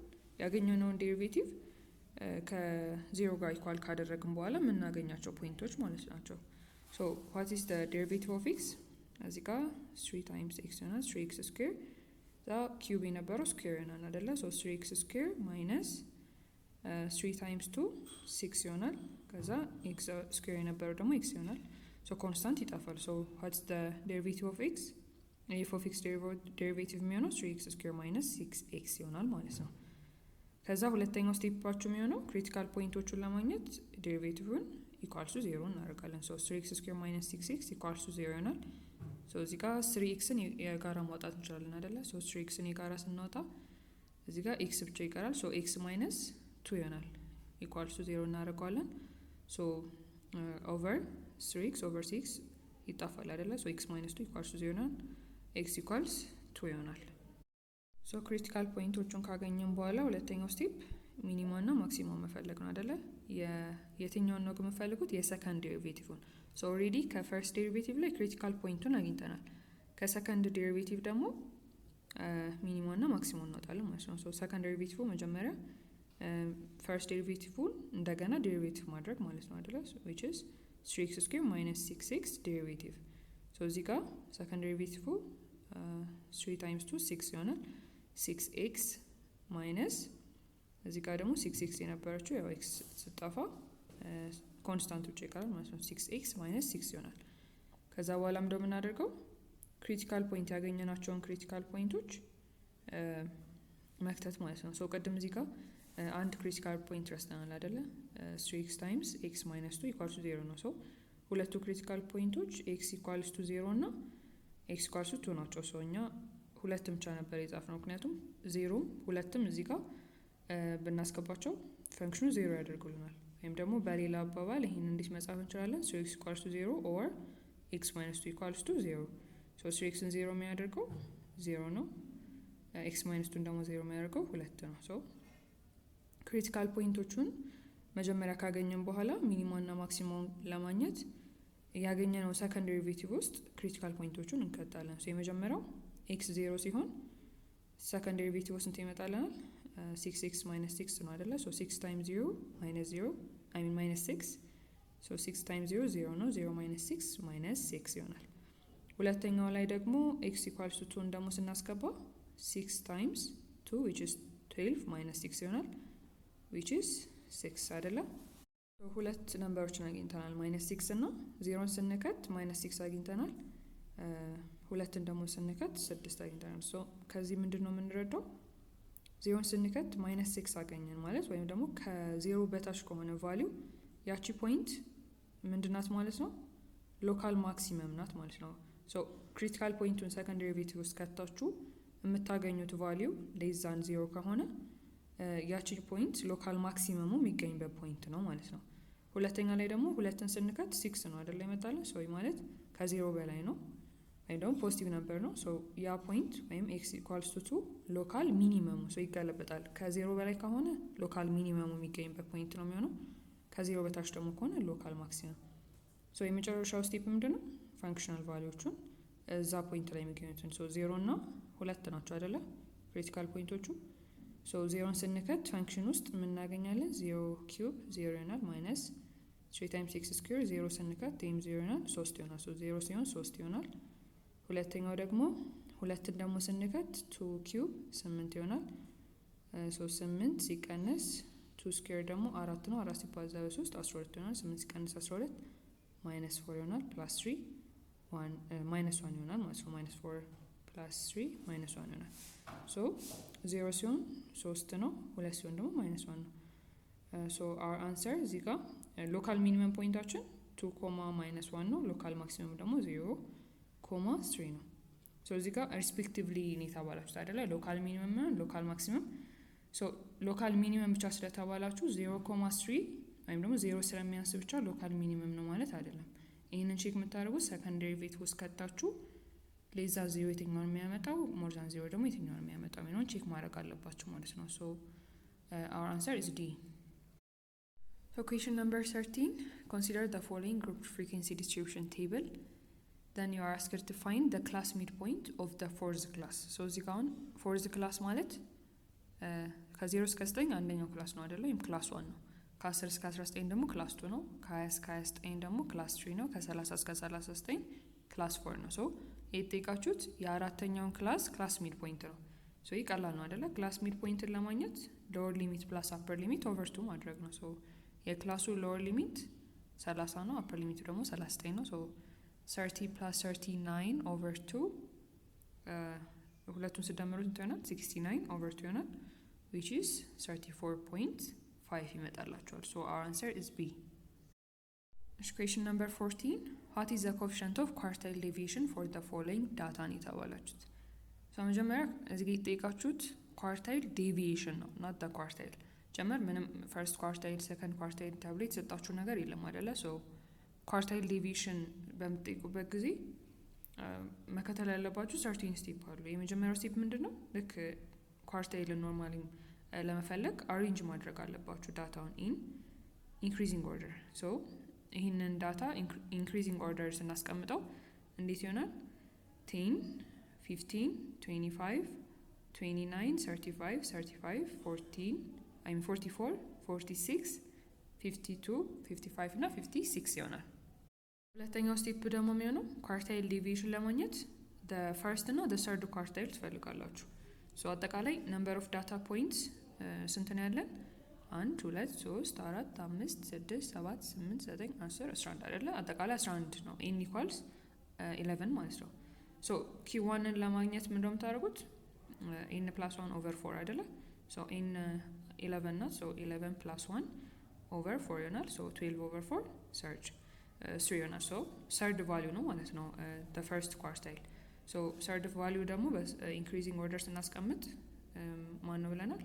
ያገኘነውን derivative ከ zero ጋር equal ካደረግን በኋላ የምናገኛቸው point ኦች ማለት ናቸው። So what is derivative of x? እዚህ ጋር three times x ይሆናል፣ three x square እዛ cube የነበረው square ይሆናል አደለ? So three x square minus three times two six ይሆናል። ከዛ x square የነበረው ደግሞ x ይሆናል። So constant ይጠፋል። So what's the derivative of x? F of x derivative የሚሆነው three x square minus six x ይሆናል ማለት ነው። ከዛ ሁለተኛው step ኣችሁ የሚሆነው critical point ኦቹን ለማግኘት derivative ን equals to zero እናደርጋለን። So three x square minus six x equals to zero ይሆናል። So እዚህ ጋር three x ን የጋራ ማውጣት እንችላለን አይደለ? So three x ን የጋራ ስናወጣ እዚህ ጋር x ብቻ ይቀራል። So x minus two ይሆናል፣ equals to zero እናደርገዋለን። So over three x over six ይጣፋል አይደለ? So x minus two equals to zero ይሆናል። x equals two ይሆናል። So critical point ኦቹን ካገኘን በኋላ ሁለተኛው step minima እና maximum መፈለግ ነው አይደለ? የትኛውን ነው የምፈልጉት? የ second derivative ን። So already ከ first derivative ላይ critical point ኡን አግኝተናል። ከ second derivative ደግሞ minima እና maximum እናወጣለን ማለት ነው። So second derivative መጀመሪያ first derivative ን እንደገና derivative ማድረግ ማለት ነው አይደለ? Which is three x square minus six x derivative። So እዚህ ጋር second derivative three times two six ይሆናል። Six x minus እዚህ ጋር ደግሞ six x የነበረችው ያው x ስጠፋ constant ብቻ ይቀራል ማለት ነው። Six x minus six ይሆናል። ከዛ በኋላ ምንድነው የምናደርገው? Critical point ያገኘናቸውን critical point ኦች መክተት ማለት ነው። So ቅድም እዚህ ጋር አንድ critical point ረስተናል አይደለ? Three x times x minus two equals to zero ነው። So ሁለቱ critical point ኦች x equals to zero እና x equals to two ናቸው። So እኛ ሁለትም ብቻ ነበር የጻፍነው፣ ምክንያቱም ዜሮም ሁለትም እዚህ ጋር ብናስገባቸው function ኑ ዜሮ ያደርጉልናል። ወይም ደግሞ በሌላ አባባል ይህን እንዴት መጻፍ እንችላለን? Three x equals to zero or x minus two equals to zero። So three x ን ዜሮ የሚያደርገው ዜሮ ነው። x minus two ን ደግሞ ዜሮ የሚያደርገው ሁለት ነው። So critical point ኦቹን መጀመሪያ ካገኘን በኋላ minima እና maximum ለማግኘት ያገኘነው second derivative ውስጥ critical point ኦቹን እንከታለን። So የመጀመሪያው x zero ሲሆን second derivative ስንት ይመጣልናል? Six x minus six ነው አይደለ? So six times zero minus zero, I mean, minus six። So six times zero zero ነው። Zero minus six minus six ይሆናል። ሁለተኛው ላይ ደግሞ x equals to two ን ደግሞ ስናስገባ six times two, which is 12, minus six ይሆናል፣ which is six አይደለም። ሁለት number ኦችን አግኝተናል። Minus six እና ዜሮን ስንከት minus six አግኝተናል። ሁለትን ደግሞ ስንከት ስድስት አግኝተናል። So ከዚህ ምንድን ነው የምንረዳው? ዜሮን ስንከት minus six አገኘን ማለት ወይም ደግሞ ከዜሮ በታች ከሆነ value ያቺ point ምንድናት ማለት ነው? Local maximum ናት ማለት ነው። So critical point ኡን second derivative ውስጥ ከታችሁ የምታገኙት value less than zero ከሆነ ያቺ point local maximum ኡ የሚገኝበት point ነው ማለት ነው። ሁለተኛ ላይ ደግሞ ሁለትን ስንከት six ነው አይደለ ይመጣልን? So ማለት ከዜሮ በላይ ነው ወይም ደግሞ positive number ነው። So ያ point ወይም x equals to two local minimum ኡ፣ so ይገለበጣል። ከዜሮ በላይ ከሆነ local minimum ኡ የሚገኝበት point ነው የሚሆነው። ከዜሮ በታች ደግሞ ከሆነ local maximum። So የመጨረሻው step ምንድን ነው? Functional value ዎቹን እዛ point ላይ የሚገኙትን፣ so ዜሮ እና ሁለት ናቸው አይደለ critical point ኦቹ። So ዜሮን ስንከት function ውስጥ የምናገኛለን zero cube zero ይሆናል፣ minus three times x square፣ ዜሮ ስንከት ይህም ዜሮ ይሆናል፣ ሶስት ይሆናል። So ዜሮ ሲሆን ሶስት ይሆናል። ሁለተኛው ደግሞ ሁለትን ደግሞ ስንከት two cube ስምንት ይሆናል። So ስምንት ሲቀነስ two square ደግሞ አራት ነው። አራት ሲባዛ በሶስት 12 ይሆናል። ስምንት ሲቀነስ 12 minus four ይሆናል። Plus three minus one ይሆናል ማለት ነው። Minus four plus three minus one ይሆናል። So ዜሮ ሲሆን ሶስት ነው። ሁለት ሲሆን ደግሞ minus one ነው። So our answer እዚህ ጋር local minimum point ኣችን two comma minus one ነው። Local maximum ደግሞ zero comma three ነው። So እዚህ ጋር respectively ነው የተባላችሁት አይደለ? Local minimum local maximum። So local minimum ብቻ ስለተባላችሁ zero comma three ወይም ደግሞ ዜሮ ስለሚያንስ ብቻ local minimum ነው ማለት አይደለም። ይህንን check የምታደርጉት second derivative ውስጥ ከታችሁ less than zero የትኛውን የሚያመጣው፣ more than zero ደግሞ የትኛውን የሚያመጣው የሚለውን check ማድረግ አለባችሁ ማለት ነው። So our answer is D። So question number 13, consider the following group frequency distribution table. Then you are asked to find the class midpoint of the fourth class. So እዚህ ጋር አሁን fourth class ማለት ከዜሮ እስከ ዘጠኝ አንደኛው class ነው አይደለ? ወይም class one ነው። ከ10 እስከ 19 ደግሞ class two ነው። ከ20 እስከ 29 ደግሞ class three ነው። ከ30 እስከ 39 class four ነው። So የተጠየቃችሁት የአራተኛውን class midpoint ነው። So ይህ ቀላል ነው አደለ? Class midpoint ን ለማግኘት lower limit plus upper limit over two ማድረግ ነው። So የ class ኡ lower limit 30 ነው፣ upper limit ኡ ደግሞ 39 ነው። So 30 plus 39 over two፣ ሁለቱን ስደምሩት እንትን ይሆናል፣ 69 over two ይሆናል፣ which is 34.5 ይመጣላችኋል። So our answer is B። እሺ፣ question number 14: what is the coefficient of quartile deviation for the following data ነው የተባላችሁት። So መጀመሪያ እዚህ ጋር የተጠየቃችሁት quartile deviation ነው፣ not the quartile። ጀመር ምንም first quartile፣ second quartile ተብሎ የተሰጣችሁ ነገር የለም አይደለ? So quartile deviation በምትጠይቁበት ጊዜ መከተል ያለባችሁ certain step አሉ። የመጀመሪያው step ምንድን ነው? ልክ quartile ን normally ለመፈለግ arrange ማድረግ አለባችሁ data ውን in increasing order። So ይህንን data increasing order ስናስቀምጠው እንዴት ይሆናል? 10፣ 15፣ 25፣ 29፣ 35፣ 35፣ 14, I mean 44፣ 46፣ 52፣ 55 እና 56 ይሆናል። ሁለተኛው step ደግሞ የሚሆነው quartile deviation ለማግኘት first እና third quartile ትፈልጋላችሁ። So አጠቃላይ number of data points ስንት ነው ያለን? አንድ፣ ሁለት፣ ሶስት፣ አራት፣ አምስት፣ ስድስት፣ ሰባት፣ ስምንት፣ ዘጠኝ፣ 10፣ 11 አይደለ? አጠቃላይ 11 ነው። N equals 11 ማለት ነው። So Q one ን ለማግኘት ምንድነው የምታደርጉት? N plus one over four አይደለ? So n 11 ናት። So 11 plus one over four ይሆናል። So 12 over four third three ይሆናል። So third value ነው ማለት ነው first quartile። So third value ደግሞ በ increasing order ስናስቀምጥ ማን ነው ብለናል?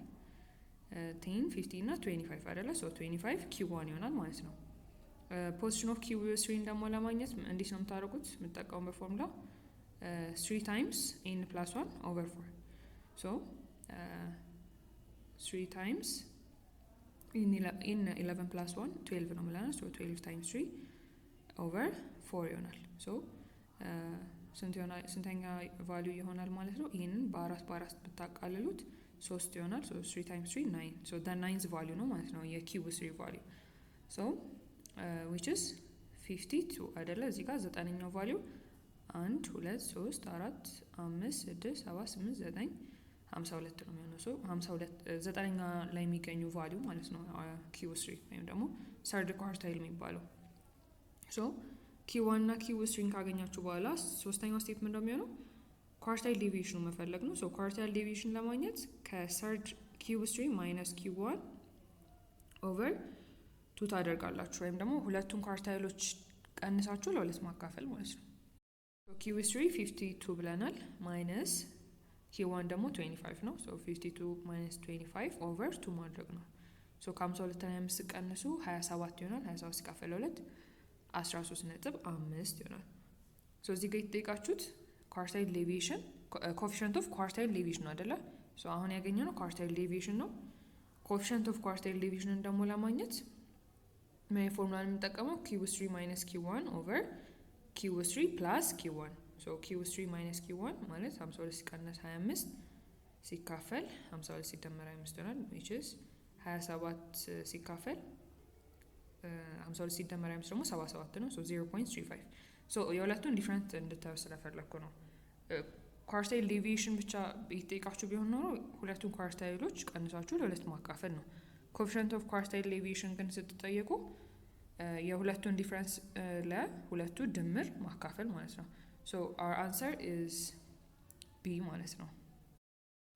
10፣ 15 እና 25 አይደለ? So 25 Q one ይሆናል ማለት ነው። Position of Q three ን ደግሞ ለማግኘት እንዴት ነው የምታደርጉት? የምትጠቀሙበት formula three times n plus one over four። So three times n 11 plus one 12 ነው ብለናል። So 12 times three over four ይሆናል። So ስንተኛ value ይሆናል ማለት ነው? ይህንን በአራት በአራት ብታቃልሉት ሶስት ይሆናል። So three times three, nine። So the ninth value ነው ማለት ነው የ Q three value፣ so which is 52 አይደለ? እዚህ ጋር ዘጠነኛው value አንድ፣ ሁለት፣ ሶስት፣ አራት፣ አምስት፣ ስድስት፣ ሰባት፣ ስምንት፣ ዘጠኝ፣ 52 ነው የሚሆነው። So 52 ዘጠነኛ ላይ የሚገኙ value ማለት ነው Q three ወይም ደግሞ third quartile የሚባለው። So Q one እና Q three ን ካገኛችሁ በኋላ ሶስተኛው step ምንድነው የሚሆነው? Quartile deviation ኑ መፈለግ ነው። So quartile deviation ለማግኘት ከ third Q three minus Q one over two ታደርጋላችሁ ወይም ደግሞ ሁለቱን quartile ኦች ቀንሳችሁ ለሁለት ማካፈል ማለት ነው። Q three 52 ብለናል፣ minus Q one ደግሞ 25 ነው። So 52 minus 25 over two ማድረግ ነው። So ከ52 25 ቀንሱ 27 ይሆናል። 27 ሲካፈል ለሁለት 13.5 ይሆናል። So እዚህ ጋር የተጠየቃችሁት quartile deviation፣ coefficient of quartile deviation ነው አይደለ? So አሁን ያገኘነው quartile deviation ነው። Coefficient of quartile deviation ን ደግሞ ለማግኘት ምን ፎርሙላ የምንጠቀመው? Q three minus Q one over Q three plus Q one። So Q three minus Q one ማለት 52 ሲቀነስ 25 ሲካፈል 52 ሲደመር 25 ይሆናል፣ which is 27 ሲካፈል 52 ሲደመር 25 ደግሞ 77 ነው። So 0.35። So የሁለቱን different እንድታዩ ስለፈለግኩ ነው። Quartile deviation ብቻ ይጠይቃችሁ ቢሆን ኖሮ ሁለቱን quartile ኦች ቀንሳችሁ ለሁለት ማካፈል ነው። Coefficient of quartile deviation ግን ስትጠየቁ የሁለቱን difference ለሁለቱ ድምር ማካፈል ማለት ነው። So our answer is B ማለት ነው።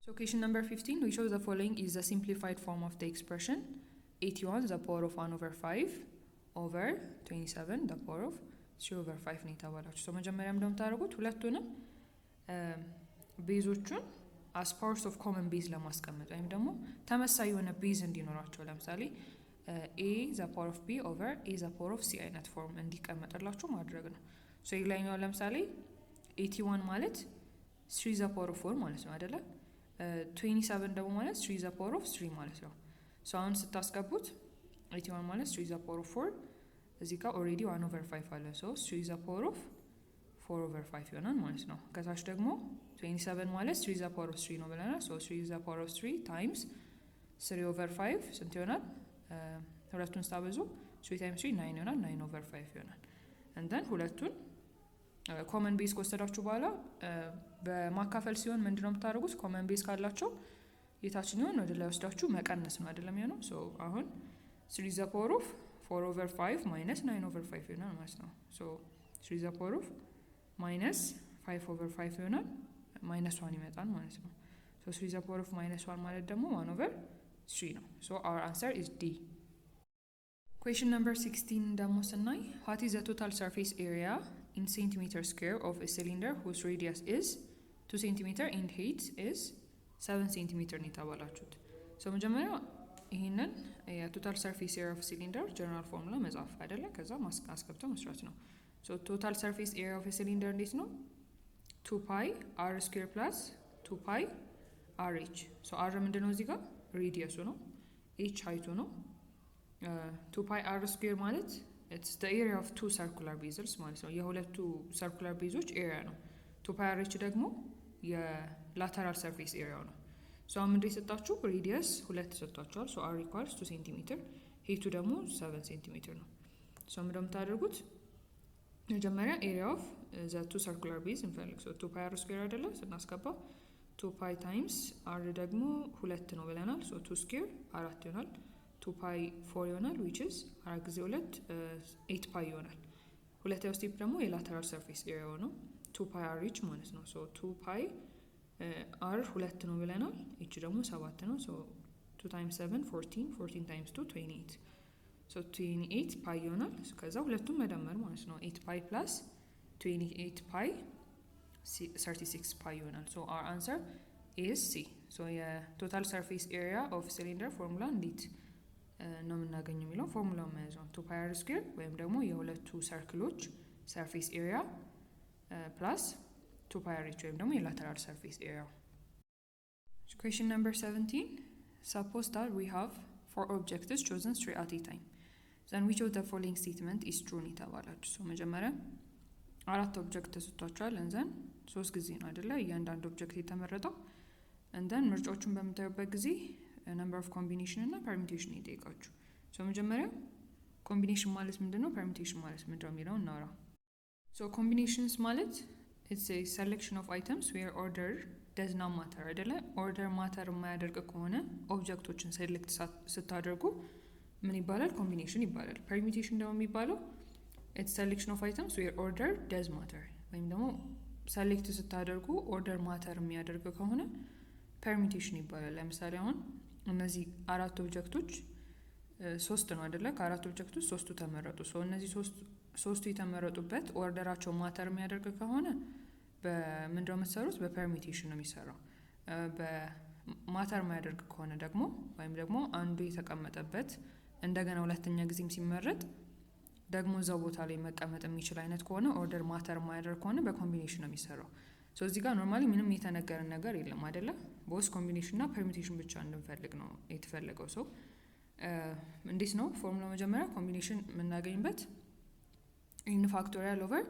So question number 15: which of the following is the simplified form of the expression 81 the power of 1 over 5 over 27 the power of 3 over 5 ነው የተባላችሁ። So መጀመሪያ እንደምታደርጉት ሁለቱንም base ኦቹን as powers of common base ለማስቀመጥ ወይም ደግሞ ተመሳሳይ የሆነ base እንዲኖራቸው፣ ለምሳሌ a the power of b over a the power of c አይነት form እንዲቀመጥላችሁ ማድረግ ነው። So የላይኛው ለምሳሌ 81 ማለት three the power of four ማለት ነው አይደለ? 27 ደግሞ ማለት three the power of three ማለት ነው። So አሁን ስታስገቡት 81 ማለት three the power of four፣ እዚህ ጋር already one over five አለ። So three the power of four over five ይሆናል ማለት ነው። ከታች ደግሞ 27 ማለት three the power of three ነው ብለናል። So three the power of three times three over five ስንት ይሆናል? ሁለቱን ስታበዙ three times three nine ይሆናል። Nine over five ይሆናል። And then ሁለቱን Common base ከወሰዳችሁ በኋላ በማካፈል ሲሆን ምንድነው የምታደርጉት? Common base ካላቸው የታችኛውን ወደ ላይ ወስዳችሁ መቀነስ ነው አይደለም የሚሆነው። So አሁን 3 the power of 4 over 5 minus 9 over 5 ይሆናል ማለት ነው። So 3 the power of minus 5 over 5 ይሆናል፣ minus 1 ይመጣል ማለት ነው። So 3 the power of minus 1 ማለት ደግሞ 1 over 3 ነው። So our answer is D። Question number 16 ደግሞ ስናይ፣ what is the total surface area in centimeter square of a cylinder whose radius is 2 centimeter and height is 7 ሴንቲሜትር ነው የተባላችሁት። So መጀመሪያ ይህንን የ total surface area of cylinder general formula መጻፍ አይደለ? ከዛ አስገብተው መስራት ነው። So total surface area of cylinder እንዴት ነው? 2 pi r square plus 2 pi r h። So r ምንድን ነው እዚህ ጋር? Radius ኡ ነው። h height ኡ ነው። 2 pi r square ማለት it's the area of two circular bases ማለት ነው። የሁለቱ circular base ኦች area ነው። 2 pi r h ደግሞ የ lateral surface area ው ነው። So አሁን ምንድን የሰጣችሁ? Radius ሁለት ተሰጥቷችኋል። So r equals 2 centimeter፣ height ኡ ደግሞ 7 ሴንቲሜትር ነው። So ምንድን ነው የምታደርጉት? መጀመሪያ area of the two circular base እንፈልግ። So 2 pi r square አይደለ? ስናስገባ 2 pi times r ደግሞ ሁለት ነው ብለናል። So 2 square አራት ይሆናል። 2 pi 4 ይሆናል፣ which is አራት ጊዜ ሁለት 8 pi ይሆናል። ሁለተኛው step ደግሞ የ lateral surface area ው ነው። 2 pi r h ማለት ነው። So 2 pi r ሁለት ነው ብለናል። h ደግሞ ሰባት ነው። So 2 times 7, 14, 14 times 2, 28። So 28 pi ይሆናል። ከዛ ሁለቱም መደመር ማለት ነው። 8 pi plus 28 pi, 36 pi ይሆናል። So our answer is C። So የ total surface area of cylinder formula እንዴት ነው የምናገኘው የሚለው ፎርሙላውን መያዝ ነው። 2 pi r square ወይም ደግሞ የሁለቱ circle ኦች surface area plus 2 pi r h ወይም ደግሞ የ lateral surface area ው። Question number 17. Suppose that we have four objects chosen three at a time. Then which of the following statement is true ነው የተባላችሁ። So መጀመሪያ አራት object ተሰጥቷችኋል። And then ሶስት ጊዜ ነው አይደለ እያንዳንዱ object የተመረጠው። And then ምርጫዎቹን በምታዩበት ጊዜ number of combination እና permutation ይጠይቃችሁ። So መጀመሪያ combination ማለት ምንድን ነው፣ permutation ማለት ምንድን ነው የሚለው እናውራ። So combinations ማለት it's a selection of items where order does not matter አይደለ? Order matter የማያደርግ ከሆነ object ኦችን select ስታደርጉ ምን ይባላል? Combination ይባላል። Permutation ደግሞ የሚባለው it's selection of items where order does matter ወይም ደግሞ select ስታደርጉ order matter የሚያደርግ ከሆነ permutation ይባላል። ለምሳሌ አሁን እነዚህ አራት object ኦች ሶስት ነው አይደለ? ከአራት object ኦች ሶስቱ ተመረጡ። So እነዚህ ሶስቱ የተመረጡበት order ኣቸው matter የሚያደርግ ከሆነ በምንድነው የምትሰሩት? በ permutation ነው የሚሰራው። በ matter የማያደርግ ከሆነ ደግሞ ወይም ደግሞ አንዱ የተቀመጠበት እንደገና ሁለተኛ ጊዜም ሲመረጥ ደግሞ እዛው ቦታ ላይ መቀመጥ የሚችል አይነት ከሆነ፣ order matter የማያደርግ ከሆነ በ combination ነው የሚሰራው። So እዚህ ጋር normally ምንም የተነገረን ነገር የለም አይደለ? Both combination እና permutation ብቻ እንድንፈልግ ነው የተፈለገው። So እንዴት ነው ፎርሙላ? መጀመሪያ combination የምናገኝበት n factorial over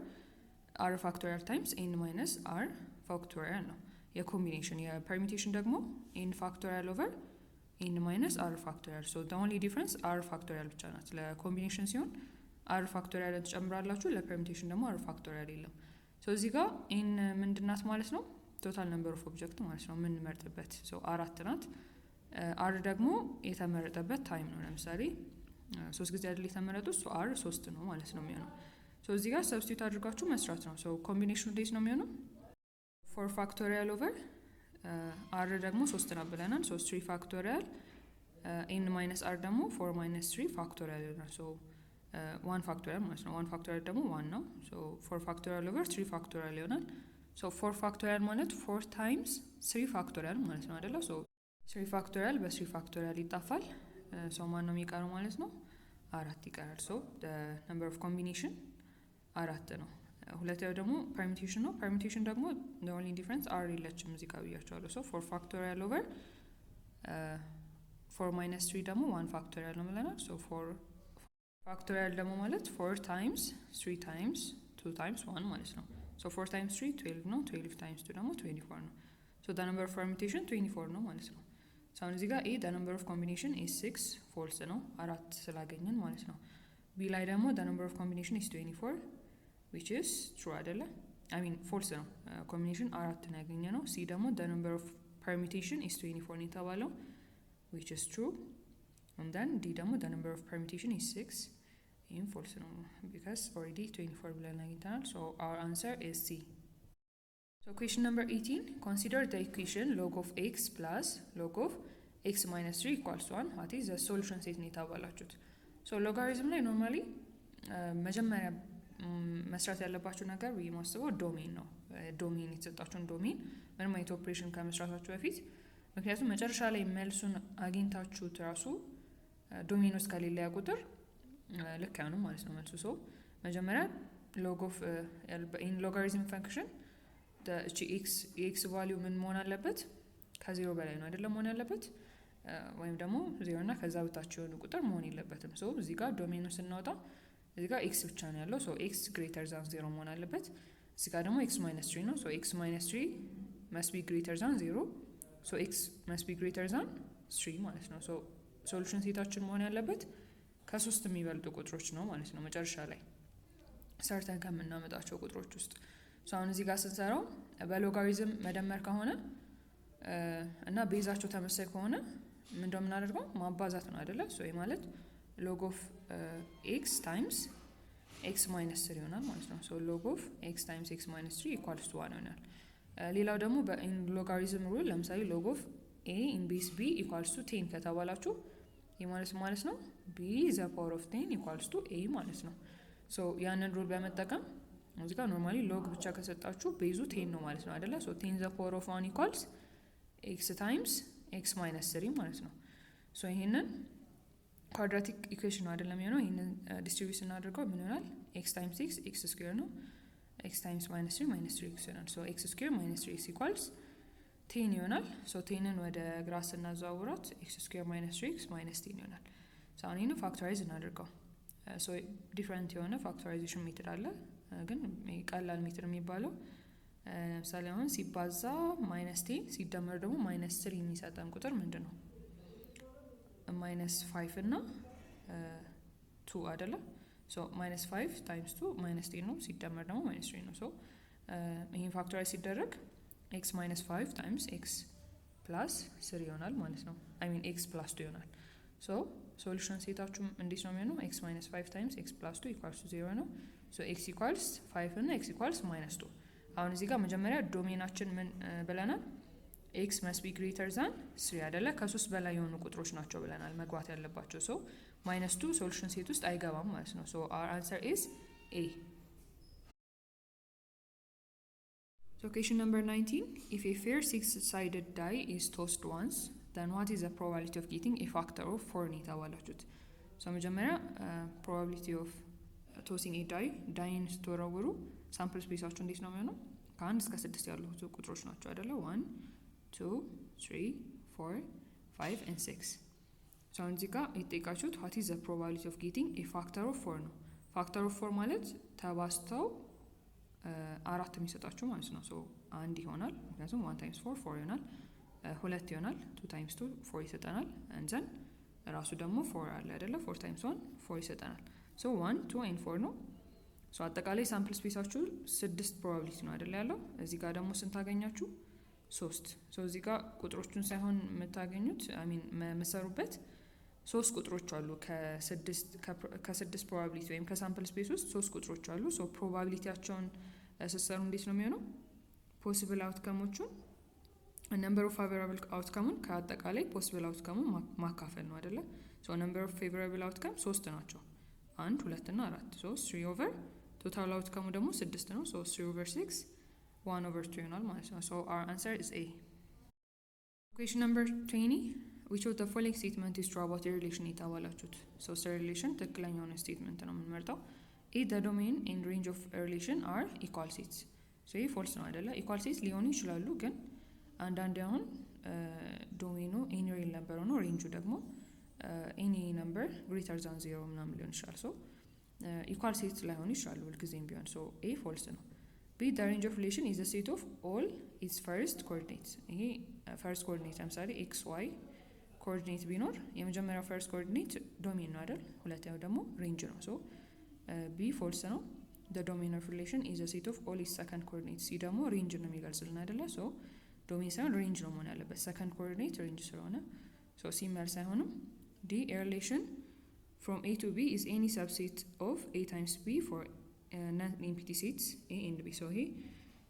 r factorial times n minus r factorial ነው የ combination። የ permutation ደግሞ n factorial over n minus r factorial። So only difference r factorial ብቻ ናት። ለ combination ሲሆን r factorial ን ትጨምራላችሁ፣ ለ permutation ደግሞ r factorial የለም። So እዚህ ጋር n ምንድናት ማለት ነው? Total number of object ማለት ነው የምንመርጥበት። So አራት ናት። r ደግሞ የተመረጠበት time ነው። ለምሳሌ ሶስት ጊዜ አይደል የተመረጡት? So r ሶስት ነው ማለት ነው የሚሆነው። So እዚህ ጋር substitute አድርጋችሁ መስራት ነው። So combination ኑ እንዴት ነው የሚሆነው? 4 factorial over r ደግሞ ሶስት ነው ብለናል። So 3 factorial፣ n minus r ደግሞ 4 minus 3 factorial ይሆናል። So 1 factorial ማለት ነው። 1 factorial ደግሞ 1 ነው። So 4 factorial over 3 factorial ይሆናል። So 4 factorial ማለት 4 times 3 factorial ማለት ነው አይደለ? So 3 factorial በ 3 factorial ይጣፋል። So ማን ነው የሚቀረው ማለት ነው? አራት ይቀራል። So number of combination አራት ነው። ሁለተኛው ደግሞ permutation ነው። Permutation ደግሞ only difference r የለችም እዚህ ጋር ብያቸዋለሁ። So 4 factorial over 4 minus 3 ደግሞ 1 factorial ነው ብለናል። So 4 factorial ደግሞ ማለት 4 times 3 times 2 times 1 ማለት ነው። So 4 times 3, 12 ነው። 12 times 2 ደግሞ 24 ነው። So the number of permutation 24 ነው ማለት ነው። So አሁን እዚህ ጋር A, the number of combination is 6, false ነው፣ አራት ስላገኘን ማለት ነው። B ላይ ደግሞ the number of combination is 24, which is true አይደለ? I mean false ነው። Combination አራት ነው ያገኘነው። C ደግሞ the number of permutation is 24 ነው የተባለው፣ which is true። And then D ደግሞ the number of permutation is 6። ይህም false ነው because already 24 ብለን አግኝተናል። So our answer is C። So question number 18: consider the equation log of x plus log of x minus 3 equals 1. What is the solution set ነው የተባላችሁት። So logarithm ላይ normally መጀመሪያ መስራት ያለባችሁ ነገር ብዬ ማስበው domain ነው። Domain፣ የተሰጣችሁን domain ምንም አይነት ኦፕሬሽን ከመስራታችሁ በፊት፣ ምክንያቱም መጨረሻ ላይ መልሱን አግኝታችሁት ራሱ domain ውስጥ ከሌለ ያ ቁጥር ልክ አይሆንም ማለት ነው መልሱ። So መጀመሪያ log of in logarithm function እቺ x የ x value ምን መሆን አለበት? ከዜሮ በላይ ነው አይደለም መሆን ያለበት፣ ወይም ደግሞ ዜሮ እና ከዛ በታች የሆኑ ቁጥር መሆን የለበትም። So እዚህ ጋር domain ኑ ስናወጣ እዚህ ጋር x ብቻ ነው ያለው። So x greater than 0 መሆን አለበት። እዚህ ጋር ደግሞ x minus 3 ነው። So x minus 3 must be greater than 0, so x must be greater than 3 ማለት ነው። So solution set ኣችን መሆን ያለበት ከሶስት የሚበልጡ ቁጥሮች ነው ማለት ነው መጨረሻ ላይ ሰርተን ከምናመጣቸው ቁጥሮች ውስጥ። አሁን እዚህ ጋር ስንሰራው በሎጋሪዝም መደመር ከሆነ እና base ኣቸው ተመሳሳይ ከሆነ ምንድነው የምናደርገው? ማባዛት ነው አይደለ? So ማለት log of x times x minus 3 ይሆናል ማለት ነው። So log of x times x minus 3 equals to 1 ይሆናል። ሌላው ደግሞ በ logarithm rule ለምሳሌ log of a in base b equals to 10 ከተባላችሁ ይህ ማለት ነው b the power of 10 equals to a ማለት ነው። So ያንን rule በመጠቀም እዚህ ጋር normally log ብቻ ከሰጣችሁ base ኡ 10 ነው ማለት ነው አይደለ? So 10 the power of 1 equals x times x minus 3 ማለት ነው። So ይሄንን quadratic equation ነው አይደለም የሚሆነው። ይህንን distribute ስናደርገው ምን ይሆናል? X times x x square ነው። X times minus 3 minus 3 x ይሆናል። So x square minus 3 x equals 10 ይሆናል። So 10 ን ወደ ግራ ስናዘዋውራት x square minus 3 x minus 10 ይሆናል። So አሁን ይህንን factorize እናደርገው። So different የሆነ factorization method አለ፣ ግን ቀላል method የሚባለው ለምሳሌ አሁን ሲባዛ minus 10 ሲደመር ደግሞ minus 3 የሚሰጠን ቁጥር ምንድን ነው? Minus 5 እና 2 አይደለም? So minus 5 times 2 minus 10 ነው፣ ሲደመር ደግሞ minus 3 ነው። So ይህን factorize ሲደረግ x minus 5 times x plus 3 ይሆናል ማለት ነው። I mean, x plus 2 ይሆናል። So solution set ኣችሁ እንዴት ነው የሚሆነው? X minus 5 times x plus 2 equals to 0 ነው። So x equals 5 እና x equals minus 2። አሁን እዚህ ጋር መጀመሪያ domain ኣችን ምን ብለናል? X must be greater than 3 አይደለ? ከሶስት በላይ የሆኑ ቁጥሮች ናቸው ብለናል መግባት ያለባቸው። So minus 2 solution set ውስጥ አይገባም ማለት ነው። So our answer is A። So question number 19: if a fair six-sided die is tossed once, then what is the probability of getting a factor of 4 ነው የተባላችሁት። So መጀመሪያ probability of tossing a die፣ die ን ስትወረውሩ sample space ኣችሁ እንዴት ነው የሚሆነው? ከአንድ እስከ ስድስት ያሉ ቁጥሮች ናቸው አይደለ? 1, 2, 3, 4, 5 and 6። So አሁን እዚህ ጋር የተጠየቃችሁት what is the probability of getting a factor of 4 ነው። Factor of 4 ማለት ተባዝተው አራት የሚሰጣችሁ ማለት ነው። So አንድ ይሆናል፣ ምክንያቱም 1 times 4 4 ይሆናል። ሁለት ይሆናል፣ 2 times 2 4 ይሰጠናል። And then ራሱ ደግሞ 4 አለ አይደለ? 4 times 1 4 ይሰጠናል። So 1, 2 and 4 ነው። So አጠቃላይ sample space ኣችሁ ስድስት probability ነው አይደለ ያለው። እዚህ ጋር ደግሞ ስንት አገኛችሁ? ሶስት። So እዚህ ጋር ቁጥሮቹን ሳይሆን የምታገኙት፣ I mean, የምትሰሩበት ሶስት ቁጥሮች አሉ። ከስድስት probability ወይም ከ sample space ውስጥ ሶስት ቁጥሮች አሉ። So probability ያቸውን ስትሰሩ እንዴት ነው የሚሆነው? Possible outcome ኦቹን፣ number of favorable outcome ኡን ከአጠቃላይ possible outcome ኡ ማካፈል ነው አይደለ? So number of favorable outcome ሶስት ናቸው። አንድ፣ ሁለት እና አራት። So 3 over total outcome ኡ ደግሞ ስድስት ነው። So 3 over 6, 1 over 2 ይሆናል ማለት ነው። So our answer is A። Question number 20: which of the following statement is true about relation የተባላችሁት። So ስለ relation ትክክለኛ የሆነ statement ነው የምንመርጠው። A, the domain and range of relation are equal sets። So ይህ false ነው አይደለ? Equal sets ሊሆኑ ይችላሉ፣ ግን አንዳንዴ አሁን domain ኑ any real number ሆኖ range ኡ ደግሞ any number greater than 0 ምናምን ሊሆን ይችላል። So equal set ላይሆኑ ይችላሉ ሁልጊዜም ቢሆን። So A false ነው። B, the range of relation is set of all its first coordinates። ይሄ first coordinate ለምሳሌ x y coordinate ቢኖር የመጀመሪያው first coordinate domain ነው አይደል? ሁለተኛው ደግሞ range ነው። So B false ነው። The domain of relation is a set of all its second coordinates። C ደግሞ range ነው የሚገልጽልን አይደለ? So domain ሳይሆን range ነው መሆን ያለበት፣ second coordinate range ስለሆነ፣ so C መልስ አይሆንም። D, a relation from A to B is any subset of A times B for non empty sets A and B። So ይሄ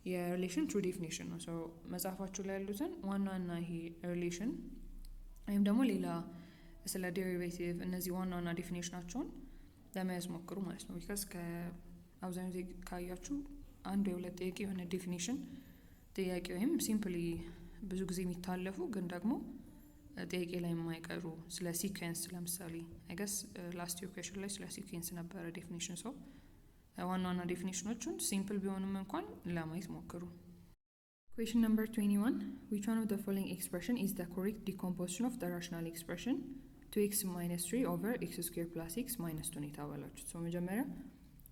የ relation true definition ነው። So መጽሐፋችሁ ላይ ያሉትን ዋና ዋና ይሄ relation ወይም ደግሞ ሌላ ስለ derivative እነዚህ ዋና ዋና definition ኣቸውን ለመያዝ ሞክሩ ማለት ነው። Because ከአብዛኛው ጊዜ ካያችሁ አንድ ወይ ሁለት ጥያቄ የሆነ definition ጥያቄ ወይም simply ብዙ ጊዜ የሚታለፉ ግን ደግሞ ጥያቄ ላይ የማይቀሩ፣ ስለ sequence ለምሳሌ፣ I guess last year question ላይ ስለ sequence ነበረ definition። So ዋና ዋና definition ኦቹን simple ቢሆኑም እንኳን ለማየት ሞክሩ። Question number 21. Which one of the following expression is the correct decomposition of the rational expression 2x minus 3 over x square plus x minus 2 ነው የተባላችሁት። So መጀመሪያ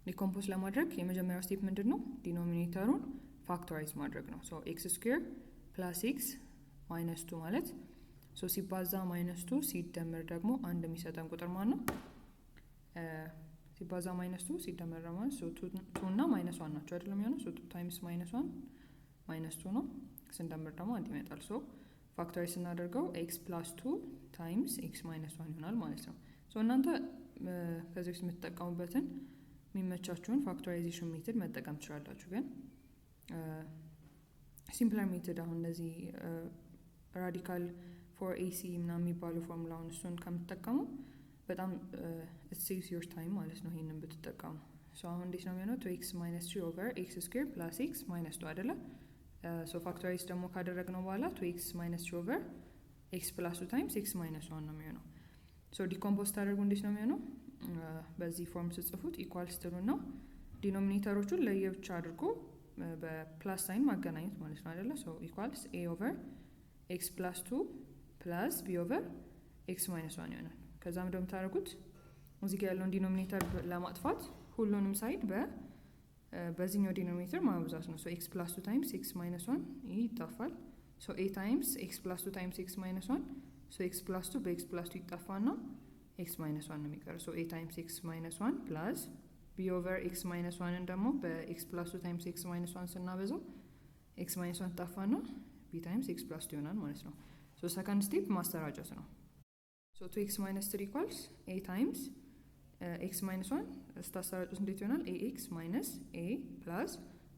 decompose ለማድረግ የመጀመሪያው step ምንድን ነው? Denominator ኡን factorize ማድረግ ነው። So x square plus x minus 2 ማለት so ሲባዛ minus 2 ሲደመር ደግሞ አንድ የሚሰጠን ቁጥር ማን ነው? ሲባዛ minus 2 ሲደመር ደግሞ two እና minus 1 ናቸው አይደለም የሚሆነው? So 2 times minus 1 minus 2 ነው። ስንደምር ደግሞ አንድ ይመጣል። So factorize ስናደርገው x plus 2 times x minus 1 ይሆናል ማለት ነው። So እናንተ ከዚህ በፊት የምትጠቀሙበትን የሚመቻችሁን factorization method መጠቀም ትችላላችሁ። ግን simpler method አሁን እነዚህ radical 4ac ምናምን የሚባሉ ፎርሙላውን እሱን ከምትጠቀሙ በጣም saves your time ማለት ነው ይሄንን ብትጠቀሙ። So አሁን እንዴት ነው የሚሆነው? 2 x minus 3 over x square plus x minus 2 አይደለ? So factorize ደግሞ ካደረግነው በኋላ 2 x minus 3 over x plus 2 times x minus 1 ነው የሚሆነው። So decompose ታደርጉ እንዴት ነው የሚሆነው? በዚህ form ስጽፉት equals ትሉና denominator ኦቹን ለየብቻ አድርጎ በ plus sign ማገናኘት ማለት ነው አይደለ? So equals a over x plus 2 plus b over x minus 1 ይሆናል። ከዛም እንደምታደርጉት እዚህ ጋር ያለውን denominator ለማጥፋት ሁሉንም side በዚህኛው denominator ማብዛት ነው። So x plus 2 times x minus 1 ይህ ይጠፋል። So a times x plus 2 times x minus 1፣ so x plus 2 በ x plus 2 ይጠፋና x minus 1 ነው የሚቀረው። So a times x minus 1 plus b over x minus 1 ን ደግሞ በ x plus 2 times x minus 1 ስናበዛው x minus 1 ጠፋና b times x plus 2 ይሆናል ማለት ነው። So second step ማሰራጨት ነው። So 2 x minus 3 equals a times x minus 1 ስታሰራጩት እንዴት ይሆናል? A x minus a plus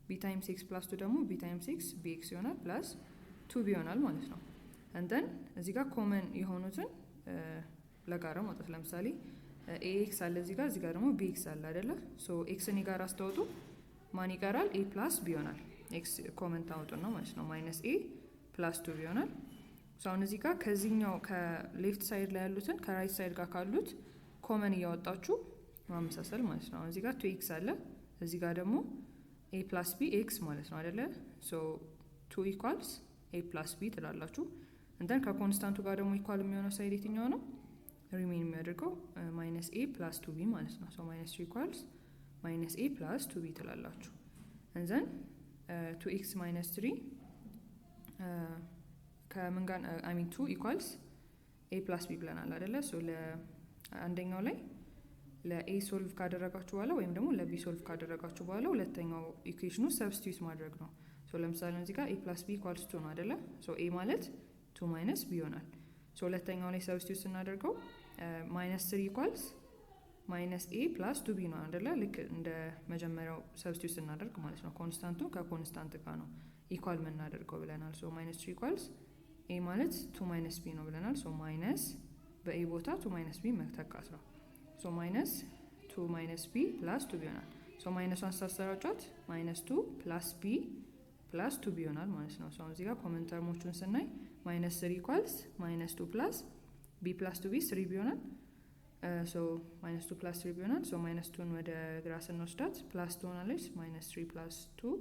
b times x plus 2 ደግሞ b times x b x ይሆናል፣ plus 2 b ይሆናል ማለት ነው። And then እዚህ ጋር common የሆኑትን ለጋራ ማውጣት፣ ለምሳሌ a x አለ እዚህ ጋር ደግሞ b x አለ አይደለ? So x ን የጋራ ስታወጡ ማን ይቀራል? A plus b ይሆናል። x common ታወጡና ማለት ነው፣ minus a plus 2 b ይሆናል። So አሁን እዚህ ጋር ከዚህኛው ከ left side ላይ ያሉትን ከ right side ጋር ካሉት common እያወጣችሁ ማመሳሰል ማለት ነው። አሁን እዚህ ጋር 2 x አለ፣ እዚህ ጋር ደግሞ a plus b x ማለት ነው አይደለ? So 2 equals a plus b ትላላችሁ። And then ከ constant ኡ ጋር ደግሞ equal የሚሆነው side የትኛው ነው? Remain የሚያደርገው minus a plus 2 b ማለት ነው። So minus 3 equals minus a plus 2 b ትላላችሁ። And then 2 x minus 3 ከምን ጋር፣ I mean, 2 equals a plus b ብለናል አይደለ? So ለአንደኛው ላይ ለ a solve ካደረጋችሁ በኋላ ወይም ደግሞ ለ b solve ካደረጋችሁ በኋላ ሁለተኛው equation ኑ substitute ማድረግ ነው። So ለምሳሌ እዚህ ጋር a plus b equals 2 ነው አይደለ? So a ማለት 2 minus b ይሆናል። So ሁለተኛው ላይ substitute ስናደርገው minus 3 equals minus a plus 2 b ነው አይደለ? ልክ እንደ መጀመሪያው substitute ስናደርግ ማለት ነው። Constant ኡ ከ constant ጋር ነው equal የምናደርገው ብለናል። So minus 3 equals a ማለት 2 minus b ነው ብለናል። So minus በ a ቦታ 2 minus b መተካት ነው። So minus 2 minus b plus 2 b ይሆናል። So minus ኧን ስታሰራጯት minus 2 plus b plus 2 b ይሆናል ማለት ነው። So አሁን እዚህ ጋር common term ኦቹን ስናይ minus 3 equals minus 2 plus b plus 2 b 3 b ይሆናል። So minus 2 plus 3 b ይሆናል። So minus 2ን ወደ ግራ ስንወስዳት plus ትሆናለች። Minus 3 plus 2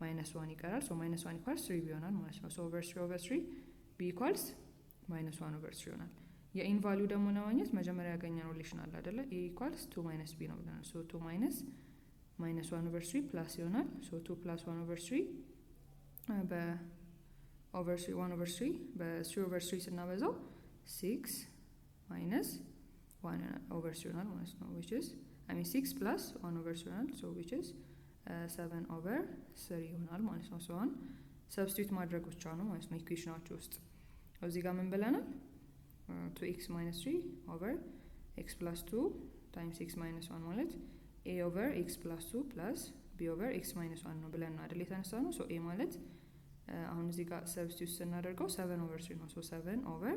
minus 1 ይቀራል። So minus 1 equals 3 b ይሆናል ማለት ነው። So over 3 over 3 b equals minus 1 over 3 ይሆናል። የ a ን value ደግሞ ለማግኘት መጀመሪያ ያገኘነው relation አለ አይደለ? A equals 2 minus b ነው ብለናል። So 2 minus minus 1 over 3 plus ይሆናል። So 2 plus 1 over 3 በ over 3 1 over 3 በ 3 over 3 ስናበዛው 6 minus 1 over 3 ይሆናል ማለት ነው፣ which is I mean six plus one over three ይሆናል። So which is seven over three ይሆናል ማለት ነው። So አሁን substitute ማድረግ ብቻ ነው ማለት ነው equation ኣችሁ ውስጥ። እዚህ ጋር ምን ብለናል? Two x minus three over x plus two times x minus one ማለት a over x plus two plus b over x minus one ነው ብለን ነው አይደል የተነሳ ነው። So a ማለት አሁን እዚህ ጋር substitute ስናደርገው seven over three ነው። So seven over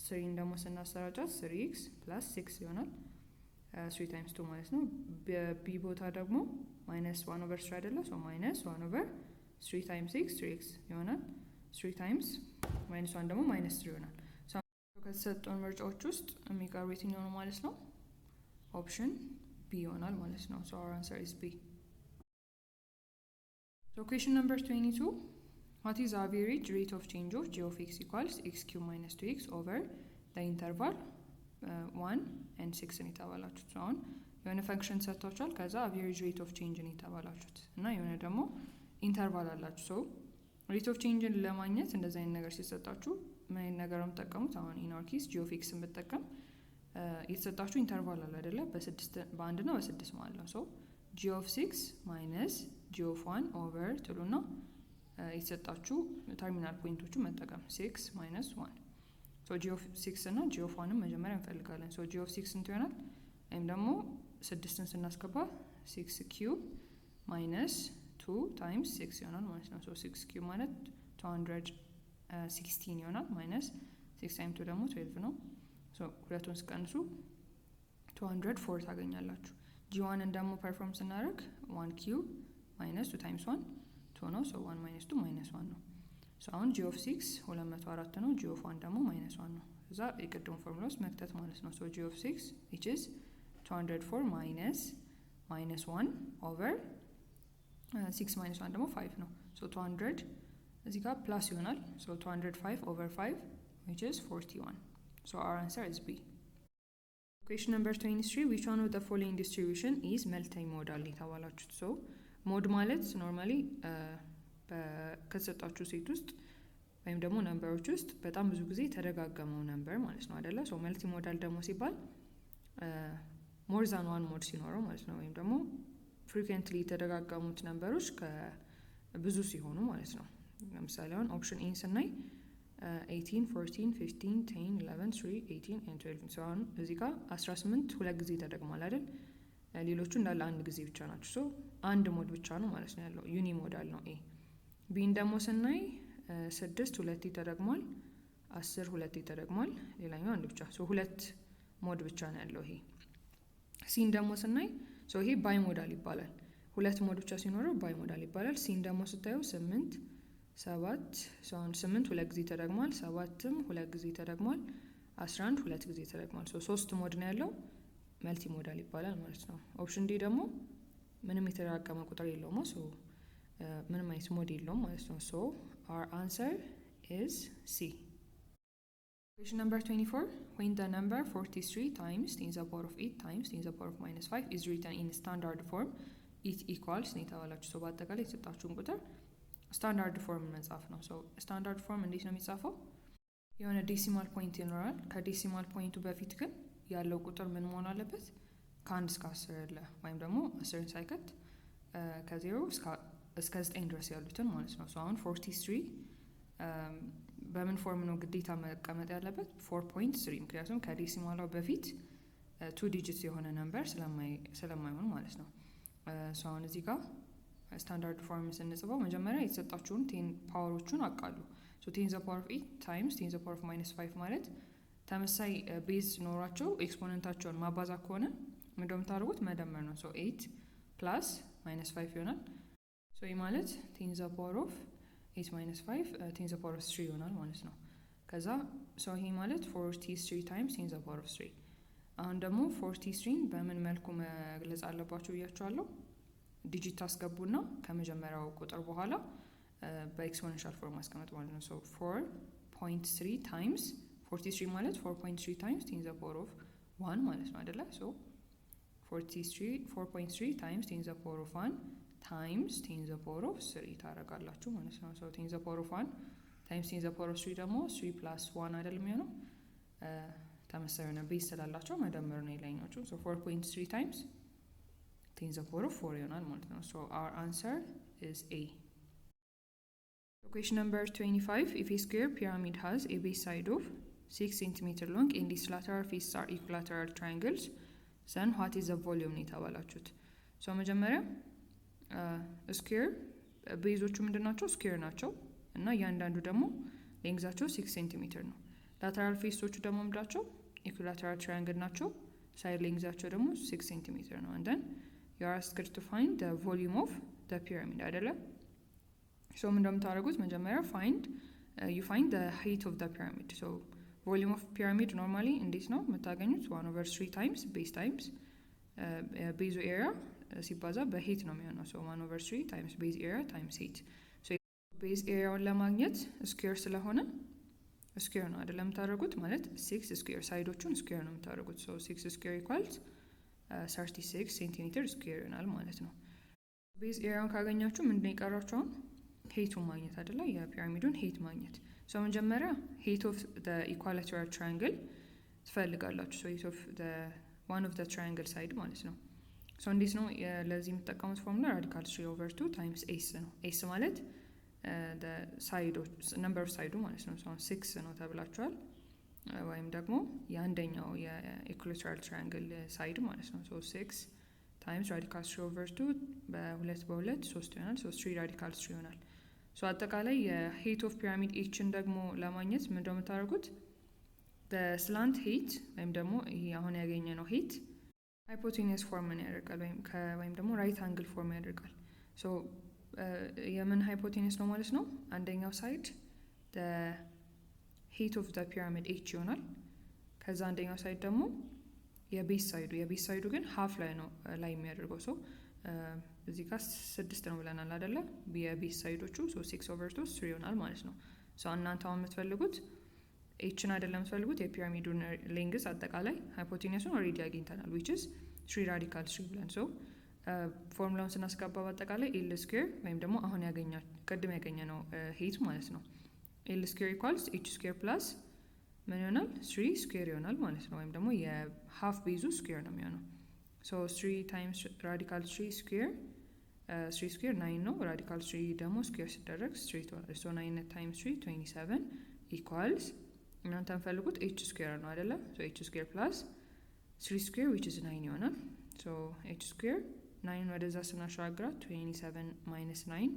three ን ደግሞ ስናሰራጫት three x plus six ይሆናል። Three times two ማለት ነው። በ b ቦታ ደግሞ minus one over three አይደለ? So minus one over three times x three x ይሆናል። Three times minus one ደግሞ minus three ይሆናል። ከተሰጡን ምርጫዎች ውስጥ የሚቀርቡ የትኛው ነው ማለት ነው? Option B ይሆናል ማለት ነው። So our answer is B። So question number 22: what is average rate of change of g of x equals x cube minus two x over the interval 1 and 6 ነው የተባላችሁት። አሁን የሆነ function ሰጥቷችኋል። ከዛ average rate of change ነው የተባላችሁት እና የሆነ ደግሞ interval አላችሁ። So rate of change ን ለማግኘት እንደዚህ አይነት ነገር ሲሰጣችሁ ምን አይነት ነገር ነው የምትጠቀሙት? አሁን in our case g of x ን ብጠቀም የተሰጣችሁ interval አለ አይደለ? በስድስት በአንድ እና በስድስት ማለት ነው። So g of six minus g of one over ትሉና የተሰጣችሁ terminal point ኦቹ መጠቀም six minus one። So g of six እና g of one ን መጀመሪያ እንፈልጋለን። So g of six ስንት ይሆናል? ወይም ደግሞ ስድስትን ስናስገባ six cube minus two times six ይሆናል ማለት ነው። So six cube ማለት 216 ይሆናል። Minus six times two ደግሞ 12 ነው። So ሁለቱን ስቀንሱ 204 ታገኛላችሁ። g one ን ደግሞ perform ስናደርግ one cube minus two times one two ነው። So one minus two minus one ነው። So አሁን g of six 204 ነው። g of one ደግሞ minus one ነው። እዛ የቅድሙ ፎርሙላ ውስጥ መክተት ማለት ነው። So g of six, which is 204 minus minus one over six minus one ደግሞ five ነው። So 200 እዚህ ጋር plus ይሆናል። So 205 over 5, which is 41. So our answer is B. Question number 23: which one of the following distribution is multimodal የተባላችሁት። So mode ማለት normally ከተሰጣችሁ set ውስጥ ወይም ደግሞ number ኦች ውስጥ በጣም ብዙ ጊዜ የተደጋገመው number ማለት ነው አደለ? So multimodal ደግሞ ሲባል more than one mode ሲኖረው ማለት ነው። ወይም ደግሞ frequently የተደጋገሙት number ኦች ብዙ ሲሆኑ ማለት ነው። ለምሳሌ አሁን option A ን ስናይ 18, 14, 15, 10, 11, 3, 18 and 12። So አሁን እዚህ ጋር 18 ሁለት ጊዜ ተደግሟል አይደል? ሌሎቹ እንዳለ አንድ ጊዜ ብቻ ናቸው። So አንድ mode ብቻ ነው ማለት ነው ያለው፣ unimodal ነው A። B ን ደግሞ ስናይ ስድስት ሁለቴ ተደግሟል፣ 10 ሁለቴ ተደግሟል፣ ሌላኛው አንድ ብቻ። So ሁለት mode ብቻ ነው ያለው ይሄ። C ን ደግሞ ስናይ፣ so ይሄ bimodal ይባላል። ሁለት mode ብቻ ሲኖረው bimodal ይባላል። C ን ደግሞ ስታዩ ስምንት፣ ሰባት፣ አሁን ስምንት ሁለት ጊዜ ተደግሟል፣ ሰባትም ሁለት ጊዜ ተደግሟል፣ 11 ሁለት ጊዜ ተደግሟል። So ሶስት mode ነው ያለው፣ multimodal ይባላል ማለት ነው። Option D ደግሞ ምንም የተደጋገመ ቁጥር የለውም፣ so ምንም አይነት mode የለውም ማለት ነው። So our answer is C. Question number 24: when the number 43 times 10 the power of 8 times 10 the power of minus 5 is written in standard form, it equals ነው የተባላችሁ። So በአጠቃላይ የተሰጣችሁን ቁጥር standard form መጻፍ ነው። So standard form እንዴት ነው የሚጻፈው? የሆነ decimal point ይኖራል። ከ decimal point ኡ በፊት ግን ያለው ቁጥር ምን መሆን አለበት? ከአንድ እስከ 10 ያለ ወይም ደግሞ 10ን ሳይከት ከ0 እስከ 9 ድረስ ያሉትን ማለት ነው። So አሁን 43 በምን form ነው ግዴታ መቀመጥ ያለበት? 4.3፣ ምክንያቱም ከ decimal ኧ በፊት two digit የሆነ number ስለማይሆን ማለት ነው። So አሁን እዚህ ጋር standard form ስንጽፈው መጀመሪያ የተሰጣችሁን 10 power ኦቹን አቃሉ። 10 the power of 8 times 10 the power of minus 5 ማለት ተመሳሳይ base ኖሯቸው exponent ኣቸውን ማባዛት ከሆነ ምንድነው የምታደርጉት? መደመር ነው። So 8 plus minus 5 ይሆናል። So ይህ ማለት 10 the power of 8 minus 5, 10 the power of 3 ይሆናል ማለት ነው። ከዛ so ይሄ ማለት 43 times 10 the power of 3። አሁን ደግሞ 43ን በምን መልኩ መግለጽ አለባችሁ ብያችኋለሁ። Digit ታስገቡና ከመጀመሪያው ቁጥር በኋላ በ exponential form ማስቀመጥ ማለት ነው። So 4.3 times 43 ማለት 4.3 times 10 the power of 1 ማለት ነው አይደለ? So 4.3 times 10 the power of 1 times 10 the power of 3 ታደርጋላችሁ ማለት ነው። So 10 the power of 1 times 10 the power of 3 ደግሞ 3 plus 1 አይደል የሚሆነው? ተመሳሳይ የሆነ base ስላላቸው መደመር ነው የላይኞቹ። So 4.3 times 10 the power of 4 ይሆናል ማለት ነው። So our answer is A. Question number 25. If a square pyramid has a base side of 6 centimeter long and its lateral faces are equilateral triangles, then what is the volume ነው የተባላችሁት። So መጀመሪያ square base ኦቹ ምንድን ናቸው? Square ናቸው እና እያንዳንዱ ደግሞ length ኣቸው 6 ሴንቲሜትር ነው። Lateral face ኦቹ ደግሞ ምንድናቸው? Equilateral triangle ናቸው። Side length ኣቸው ደግሞ 6 ሴንቲሜትር ነው። And then you are asked to find the volume of the pyramid አይደለም? So ምን እንደምታደርጉት መጀመሪያ you find the height of the pyramid. So volume of pyramid normally እንዴት ነው የምታገኙት? One over three times base times base ኡ area ሲባዛ በ height ነው የሚሆነው። So one over three times base area times height። Base area ውን ለማግኘት square ስለሆነ square ነው አይደለም የምታደርጉት? ማለት six square side ኦቹን square ነው የምታደርጉት። So six square equals 36 centimeter square ይሆናል ማለት ነው። Base area ውን ካገኛችሁ ምንድን ነው የቀራችሁ አሁን? Height ኡን ማግኘት አይደለ? የ pyramid ኡን height ማግኘት። So መጀመሪያ height of equilateral triangle ትፈልጋላችሁ። So height of one of triangle side ማለት ነው። So እንዴት ነው ለዚህ የምትጠቀሙት formula? Radical three over two times s ነው። S ማለት side ኦች number of side ኡ ማለት ነው። ሲክስ ነው ተብላችኋል። ወይም ደግሞ የአንደኛው የ equilateral triangle side ማለት ነው። So six times radical three over two በሁለት በሁለት ሶስት ይሆናል። So three radical three ይሆናል። So አጠቃላይ የ height of pyramid h ን ደግሞ ለማግኘት ምንድነው የምታደርጉት? Slant height ወይም ደግሞ ይሄ አሁን ያገኘነው height hypotenuse form ን ያደርጋል ወይም ደግሞ right angle form ያደርጋል። So የምን hypotenuse ነው ማለት ነው? አንደኛው side height of the pyramid h ይሆናል። ከዛ አንደኛው side ደግሞ የ base side ኡ የ base side ኡ ግን half ላይ ነው ላይ የሚያደርገው። So እዚህ ጋር ስድስት ነው ብለናል አደለ? የ base side ኦቹ so six over two three ይሆናል ማለት ነው። So እናንተ አሁን የምትፈልጉት h ን አይደለም የምትፈልጉት፣ የ pyramid ኡን length አጠቃላይ hypotenuse ኡን already አግኝተናል፣ which is three radical three ብለን። So formula ውን ስናስገባ በአጠቃላይ L square ወይም ደግሞ አሁን ያገኛ ቅድም ያገኘነው height ማለት ነው። L square equals h square plus ምን ይሆናል? Three square ይሆናል ማለት ነው። ወይም ደግሞ የ half base ኡ square ነው የሚሆነው። So three times radical three square, three square nine ነው። Radical three ደግሞ square ሲደረግ three ትሆናለች። So nine times three, 27 equals እናንተ የምፈልጉት h square ነው አይደለ? So h square plus three square, which is nine ይሆናል። So h square nine ወደዛ ስናሻግራት 27 minus nine,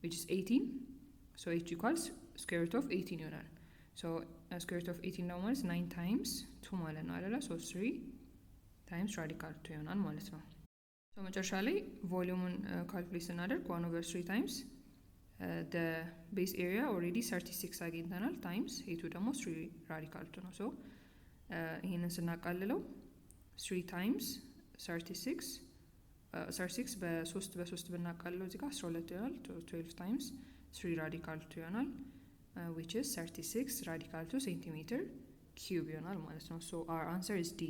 which is 18. So h equals square root of 18 ይሆናል። So square root of 18 ደግሞ ማለት nine times two ማለት ነው አይደለ? So three times radical two ይሆናል ማለት ነው። So መጨረሻ ላይ volume ኡን calculate ስናደርግ one over three times base area already 36 አግኝተናል times height ኡ ደግሞ three radical two ነው። So ይህንን ስናቃልለው three times 36, 36 በሶስት በሶስት ብናቃልለው እዚህ ጋር 12 ይሆናል። 12 times three radical two ይሆናል, which is 36 radical two centimeter cube ይሆናል ማለት ነው። So our answer is D.